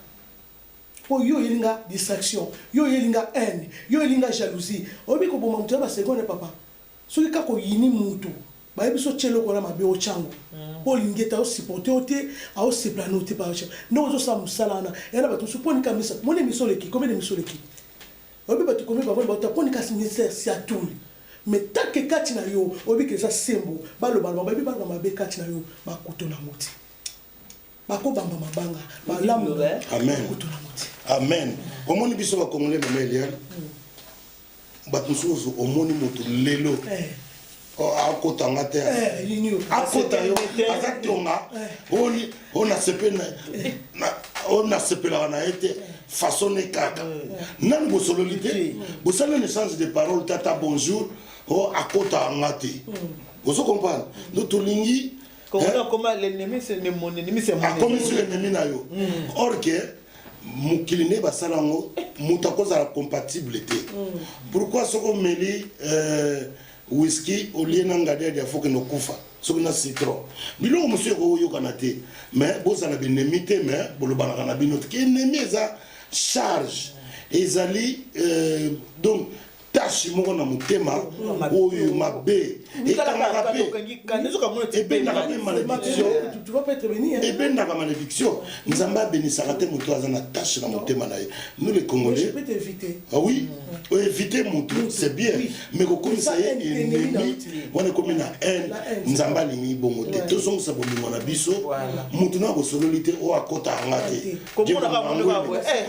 mpo yo oyelinga distraction, yo oyelinga haine, yo oyelinga jalousie. Oyebi koboma moto ya baseconde, papa. Soki kaka oyini mutu, bayebi so tie eloko wana mabe, otyango mpo olingi ete aosupporte yo te, aosepela no te. Ndenge ozosala mosala wana, ya na bato mosusu mponika misa moni émission oleki, combien d'émission oleki, oyebi bato combien bavandi bauta mponi kasi ministère siatuli. Mais tant que kati na yo oyebi ke eza sembo, balobaloba, bayebi baloba mabe kati na yo, bakuto nango te, bakobamba mabanga malamu. Amen. Bakuto nango te. Amen. Omoni biso bacongolais, mama Eliane, bato mosusu omoni moto lelo akotanga te. Nini yo? Akota yo, aza tonga oni oyo nasepelaka na ye te, façon ne kaka nani bosololi te, bosali un échange de parole, tata bonjour, o akotaka nga te. Ozo comprendre? Donc tolingi Comment l'ennemi, c'est mon ennemi, c'est mon akomi sur ennemi na yo. Or que mokili nde basala yango, moto akozala compatible te. Pourquoi? Soki omeli whisky, olie na ngadiadi, afokende okufa. Soki na citron, biloko mosusu ekoyokana te. Mais bozala benemi te, mais bolobanaka na bino te. Ke ennemi eza charge, ezali donc tache moko na motema oyo mabe ekangaka mpe ebendaka mpe malédiction. Tu vas pas être béni, hein? Ebendaka malédiction. Nzambe abenisaka te moto aza na tache na motema na ye. Nous les Je Congolais peux t'éviter. Ah oui, éviter motu, c'est bien, mais kokomisa ye ennemi wana, ekomi na haine. Nzambe alingi bongo te. Tozongisa bolingo na biso. Motu na bosololi te, oyo akota yanga te,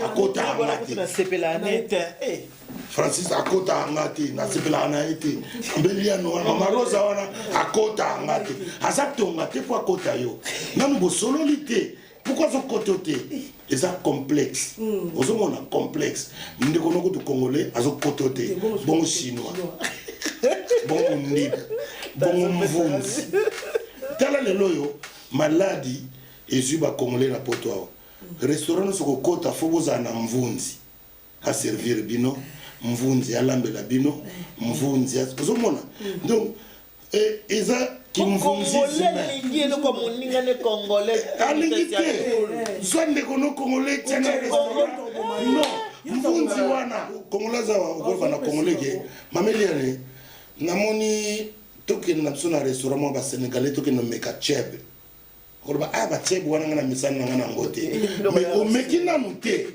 akota yanga te. Nasepela ne te. Francis akota yanga te, nasepelaka na ye te. Mbeliano wana, mama Rosa wana, akota yanga te, aza tonga te mpo akota yo. Nanu bosololi te, pourquoi azokota yo te? Eza complexe. Ozomona complexe, ndeko noko to congolais azokota yo te, bongo chinois, bongo mondibu, bongo mvunzi. Tala lelo oyo maladi ezwi bacongolais na poto awa. Restaurant nyonso kokota, fo bozala na mvunzi aservir bino, mvunzi alambela bino, mvunzi ozomona. Donc eza Congolais alingi eloko moninga ne congolais. Alingi te. Zwa ndeko no congolais, tia na restaurant. Non, mvunzi wana congolais aza okoloba na congolais ke mama Eliane, namoni tokende na biso na restaurant moko basénégalais, tokende omeka chebe. Koloba a bachebe wana, nga na misani na nga nango te. Mais omeki nanu te.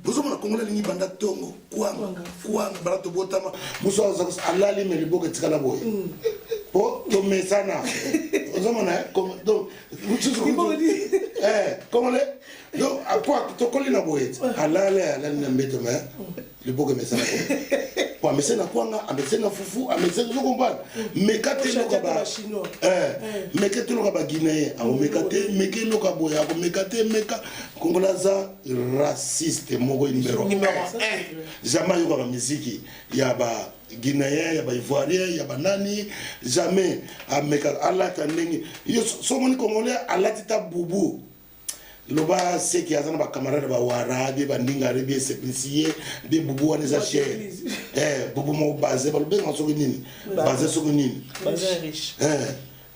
Bozomona, congolais alingi banda ntongo kwanga kwanga, banda tobotama. Mosu alali, me liboka etikala boye po tomesana. Ozomona, donc mosusu congolais, donc po tokoli na boye ti alali, alali na mbeto, me liboka emesana boye po amesani na kwanga, amesani na fufu, amesani. Ozo comprendre? Meka te eloko ba meka te eloko baguinéen, akomeka te. Meka eloko boye, akomeka te. Meka congolais aza raciste moko numéro Numéro 1. Jamais ayokaka miziki ya ba guinéen, ya baivoirien, ya banani. Jamais ameka alata ndenge yo. So omoni congolais alati ta bubu, loba seki aza na bacamarade bawara bie, bandingare bie, esepelisi ye bie. Bubu wana eza cher. Bubu moko base, balobengaka soki nini, base soki nini. Bazin riche.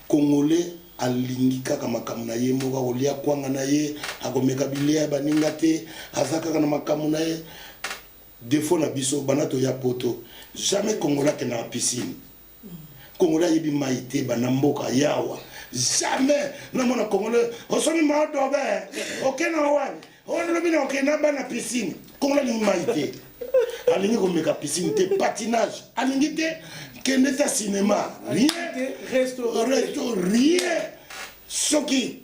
Congolais alingi kaka makambo na ye moko. Akolia kwanga na ye, akomeka bilia ya baninga te, aza kaka na makambo na ye. Défaut na biso, banda toya poto, jamais congolais akendaka piscine. Congolais ayebi mai te. Banda mboka yawa, jamais namona congolais osomi maodobe okenda wapi, olobi na okenda bana piscine. Congolais alingi mai te. Alingi komeka piscine te, patinage alingi te, kende ta cinéma, rien. Restaurant. Resto, rien. Soki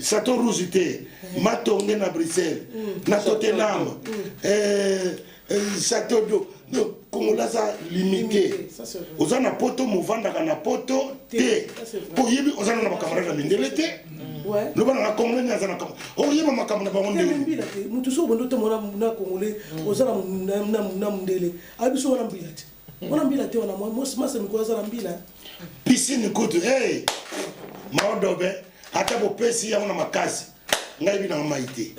Château Rouge te, Matonge na Bruxelles, na Tottenham, Château d'eau. Donc Congolais aza limité. Ça, c'est vrai. Oza na Poto, movandaka na Poto te. Ça, c'est vrai. Po oyebi oza na bacamarade ya mindele te. Loba nanga, Congolais nini aza na oyeba makambo na bango ndenge? Mbila te. Motu soki obondi otomona na Congolais, oza na mundele, ayebi biso wana mbila te, wana mbila te, wana masa mikolo aza na mbila. Piscine kutu, hey, maodobe, ata bopesi yango na makasi, ngai yebi nanga mai te.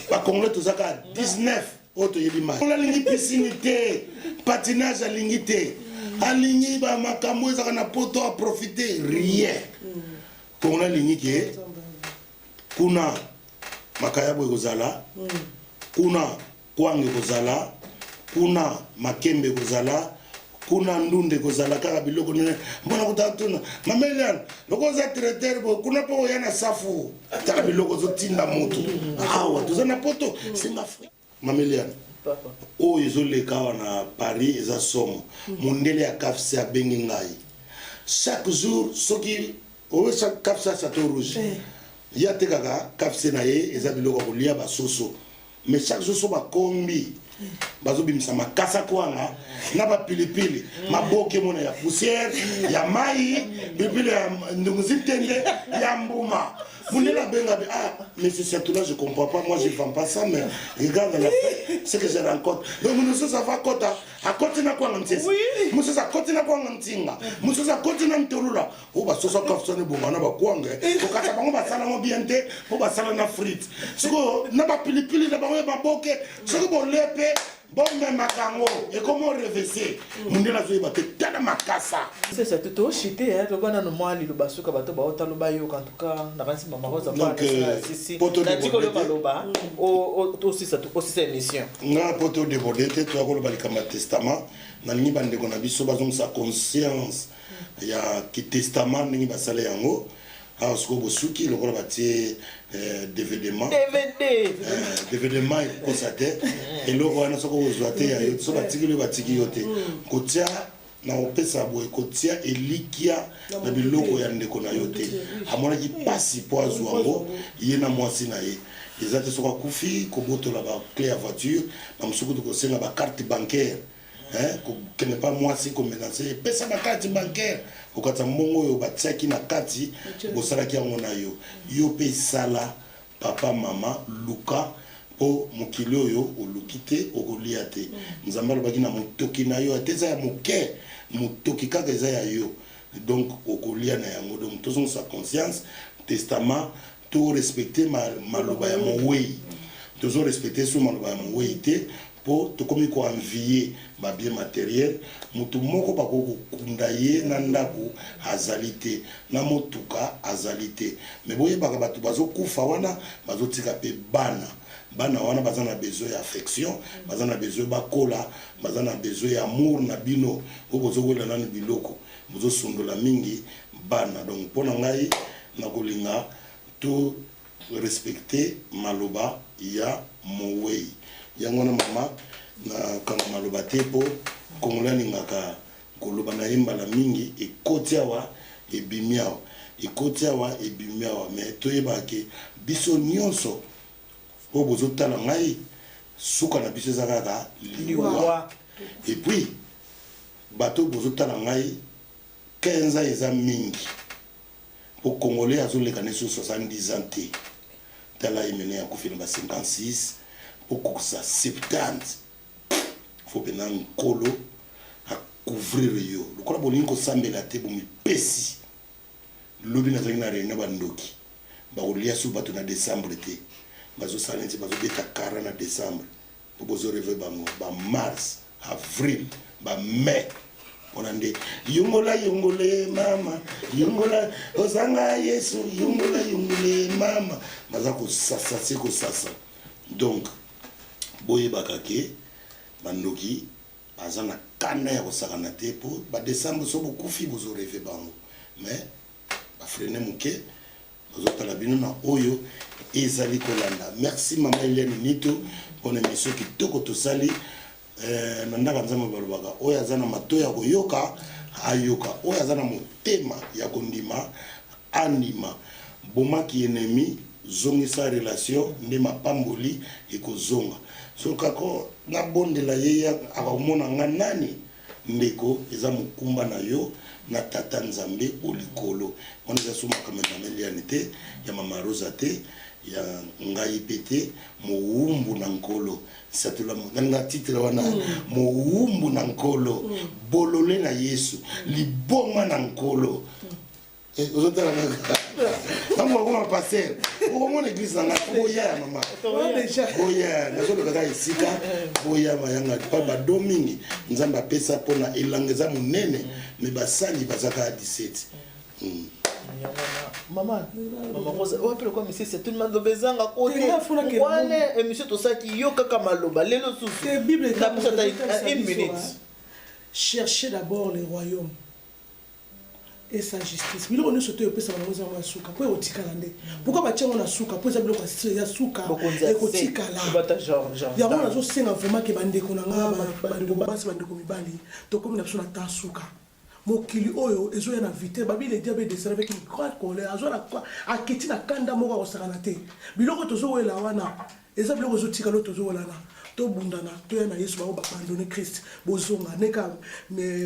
Bacongolais toza kaka 19 oyo toyebi mai. Alingi piscine te, patinage alingi te, alingi bamakambo ezaka na Poto aprofite, rien. Congolais alingi ke kuna makayabo ekozala, kuna kwanga ekozala, kuna makembe ekozala, kuna ndunda ekozala, kaka biloko nene mpona kota tuna. Mama Eliane, loko oza traiteur boye kuna mpo oya na safu, tala biloko ozotinda motu awa. Toza na Poto, senga fri. Mama Eliane, Papa. Oyo ezoleka awa na Paris eza somo. Mondele ya KFC abengi ngai chaque jour. Soki oyo KFC ya Château Rouge, ye atekaka KFC na ye, eza biloko ya kolia, basoso. Mais chaque jour so bakombi, bazobimisa makasa kwanga na bapilipili, maboke mona ya poussière ya mai, pilipili ya ndunguzi, ntende ya mbuma. Mondele abenga: "Ah, monsieur Siatula, je comprends pas, moi je vends pas ça, mais regarde la fin ce que je rencontre." Donc mosusu ava kota, akoti na kwanga ntiesi, mosusu akoti na kwanga ntinga, mosusu akoti na ntolula. Oyo basoso akafisana ebonga na bakwanga, kokata bango basalango bien te, mpo basala na frite. Sikoyo na bapilipili na bango ya maboke, soki bolie mpe bomemaka yango, ekomi orevese. Mondele azoyeba te, tala makasa. C'est ça, toshite toba nano mwa liloba suka, bato baotalo bayoka. En tout cas, nakanisi mama Rosa. Donc, poto natikolo débordé te. Maloba osisa émission. Nga mpo todéborde te, toya koloba likambo ya testament. Nalingi bandeko na biso bazongisa conscience ya kitestament ndenge basala yango awa. Sikoyo bosuki lokola batie dvdement. DVD. Dvdement ekokosa te. Eloko wana soki okozwa te ya yo, so batikili yo, batiki yo te. Kotia na kopesa boye, kotia elikia na biloko ya ndeko na yo te. Amonaki mpasi mpo azwa yango, ye na mwasi na ye. Eza te soki akufi, kobotola baclé ya voiture, bamosuku kutu kosenga bacarte bancaire, hein, kokende pa mwasi komenacer, epesa bacarte bancaire, kokatisa mbongo oyo batiaki na kati. Bosalaki yango na yo, yo mpe esala. Papa, mama, luka, mpo mokili oyo oluki te, okolia te. Nzambe alobaki na motoki na yo, ate eza ya moke, motoki kaka eza ya yo, donc okolia na yango. Donc tozongisa conscience, testament, to respecte maloba ya mowei. Tozorespecte so maloba ya mowei te, mpo tokomi koenvier babien matériel. Motu moko bakoki kokunda ye na ndako azali te, na motuka azali te. Me boyebaka, bato bazokufa wana bazotika mpe bana. Bana wana baza na besoin ya affection, baza na besoin bakola, baza na besoin ya amour na bino oyo bozowela nanu biloko, bozosundola mingi bana. Donc mpo na ngai, nakolinga to respecte maloba ya mowei. Yango wana, mama, nakanga maloba te, mpo Congolais alingaka koloba na ye mbala mingi. Ekoti awa, ebimi awa, ekoti awa, ebimi awa. Mais toyebaka ke biso nyonso oyo bozotala ngai, suka na biso eza kaka liwa. Et puis bato bozotala ngai, 15 ans eza mingi, po Congolais azoleka ne so 70 ans te. Tala, emene akufi na ba 56, po kokisa 70, faut mpena Nkolo acouvrir yo. Lokola bolingi kosambela te, bomipesi. Lobi nazalaki na réunion, bandoki bakolia su bato na décembre te. Bazosala neti bazobeta kara na décembre, po bozorêver bango bamars, avril, bamai. Mpona nde yongola yongole, mama, yongola ozanga Yesu, yongola yongole, mama, baza kosasa se kosasa. Donc boyebaka ke bandoki baza na kanda ya kosakana te, mpo badécembre so bokufi, bozorêver bango. Mais bafreiner moke. Bazotala bino na oyo ezali kolanda. Merci mama Eliane Nito mpona emission kitoko tosali. Eh, na ndaka Nzambe balobaka oyo aza na matoyi ya koyoka ayoka, oyo aza na motema ya kondima andima. Boma ki ennemi, zongisa relation nde mapamboli ekozonga. Soki kako nabondela ye akomona nga nani? Ndeko eza mokumba na yo na tata Nzambe o likolo. Wana eza su makambo ya mama Eliane te, ya mama Rosa te, ya ngai pe te, mowumbu na Nkolo. Satula nalinga titre wana mowumbu na Nkolo, bolole na Yesu, liboma na Nkolo. Eh, ozotala kaka ntango bakoma pasteur okomona eglise na ngai boya ya mama boya nazoloka kaka esika boya mayanga pa bado mingi nzambe apesa mpona elanga eza monene me basali baza kaka 17. Mama mama Rosa oyo mpe lokwa misisi etuni maloba ezanga kote wana émission tosalaki yo kaka maloba lelo susu napesa ata une minute. Cherchez d'abord le royaume et sa justice. Biloko nyonso to epesaka nango eza yango ya suka mpo ekotikala nde. Pourquoi batia yango na suka? Mpo eza biloko ya suka ekotikala. Yango nazosenga vraiment ke bandeko na nga, bandeko basi, bandeko mibali, tokomi na biso na temps suka. Mokili oyo ezoya na vitesse. Babi le diable est descendu avec une grande colère, azwa na akiti na kanda moko akosakana te. Biloko tozowela wana eza biloko ezotikala oyo tozowelana. Tobundana, toya na Yesu, bango baabandonne Christ, bozonga neka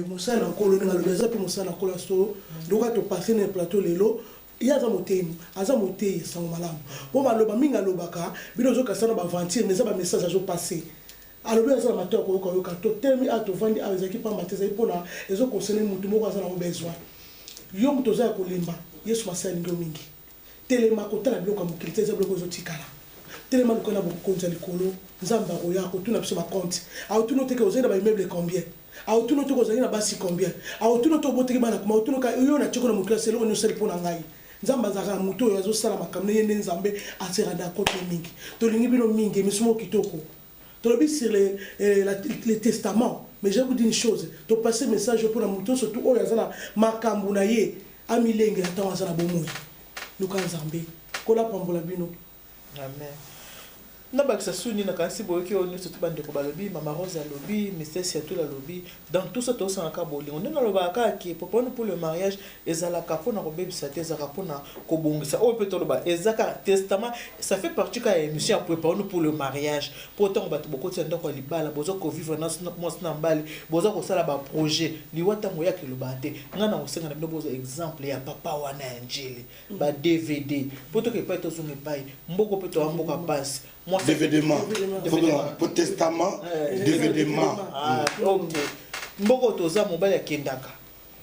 mosala na Nkolo. Ndenge alobi aza mpe mosala na Nkolo, so ndoka topasse na plateau lelo. Ye aza moteyi, aza moteyi ya sango malamu, mpo maloba mingi alobaka bino ozokasa na baaventure, mais eza bamessage azopasse. Alobi aza na matoyi ya koyoka yoka. Totelemi awa, tovandi awa, ezalaki pamba te, ezali mpona ezoconcerne motu moko aza nango besoin. Yo moto oza ya kolemba, Yesu Masiya alingi yo mingi. Telema, kotala biloko ya mokili te, eza biloko ezotikala. Telema, luka na bokonzi ya likolo. Nzambe akoya akotuna biso bacompte. Akotuna yo te ke ozali na baimmeuble combien, akotuna yo te ke ozali na basi combien, akotuna yo te obotaki bana combien, akotuna yo yo na tioko na mokili ya eloko nini osali mpo na ngai. Nzambe azalaka na moto oyo azosala makambo ye nde Nzambe ase rendre compte mingi. Tolingi bino mingi, émission moko kitoko. Tolobi sur le testament, mais je vous dis une chose, topasse message mpo na moto nyonso tu oyo aza na makambo na ye amilengela ntango aza na bomoi. Luka Nzambe. Nkolo apambola bino. Amen. Nabakisa suni nakanisi boyoki oyo nyonso tu bandeko balobi, mama Rose alobi, Mr Siatul alobi. Dans tout ça tozosanga kaka bolingo. Nde nalobaka kaka ke préparons pour le mariage ezalaka mpona kobebisa te, ezalaka mpona kobongisa. Oyo mpe toloba eza kaka testament, ça fait partie kaka ya émission ya préparons pour le mariage. Mpo ntango bato bokoti na ndako ya libala, boza kovivre na mwasi na mobali, boza kosala baprojet, liwa ntango oyaka elobaka te. Ngai na kosenga na bino bozwa exemple ya papa wana ya Njele, ba DVD mpo toke epai tozonga epai mboko mpe toya mboka mpasi. DVD ma po testament DVD ma. Ok, mboko toza mobali akendaka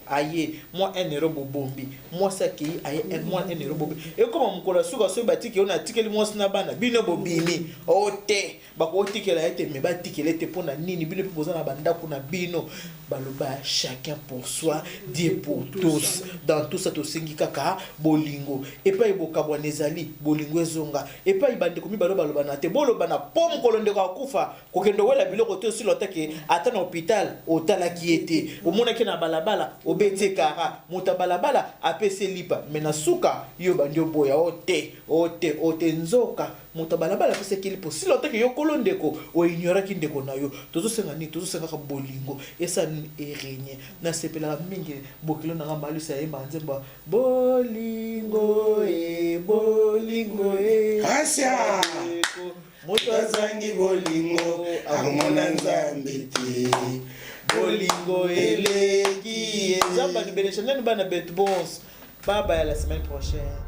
aye mwa 1 euro bobombi, mwasi akei aye mwa 1 euro bobombi, ekoma mokolo ya suka soki batiki yo na atikeli mwasi na bana bino bobimi o te bakotikela ye te, me batikela ye te mpona nini? Bino mpe boza na bandako na bino. Baloba chacun pour soi, Dieu pour tous. Dans tout ça tosengi kaka bolingo. Epai bokabwana ezali, bolingo ezonga. Epai bandeko mibale balobana te, bolobana po mokolo ndeko akufa kokende owela biloko te osila otake ata na hôpital otalaki ye te, omonaki na balabala obeti ekara, moto ya balabala apesi lipa, me na suka yo bandi oboya o te o te o te, nzoka moto ya balabala apesaki lipa osila otake yo kolo ndeko oignoraki ndeko na yo. Tozosenga nini? Tozosenga kaka bolingo esala nini? Eregne. Nasepelaka mingi bokilo na nga Malusi ayembaka nzembo bolingo e bolingo e Asia moto azangi bolingo akomona Nzambe te. Bolingo eleki ye. Nzambe alibelesha nani bana betu bons. Bye bye, à la semaine prochaine.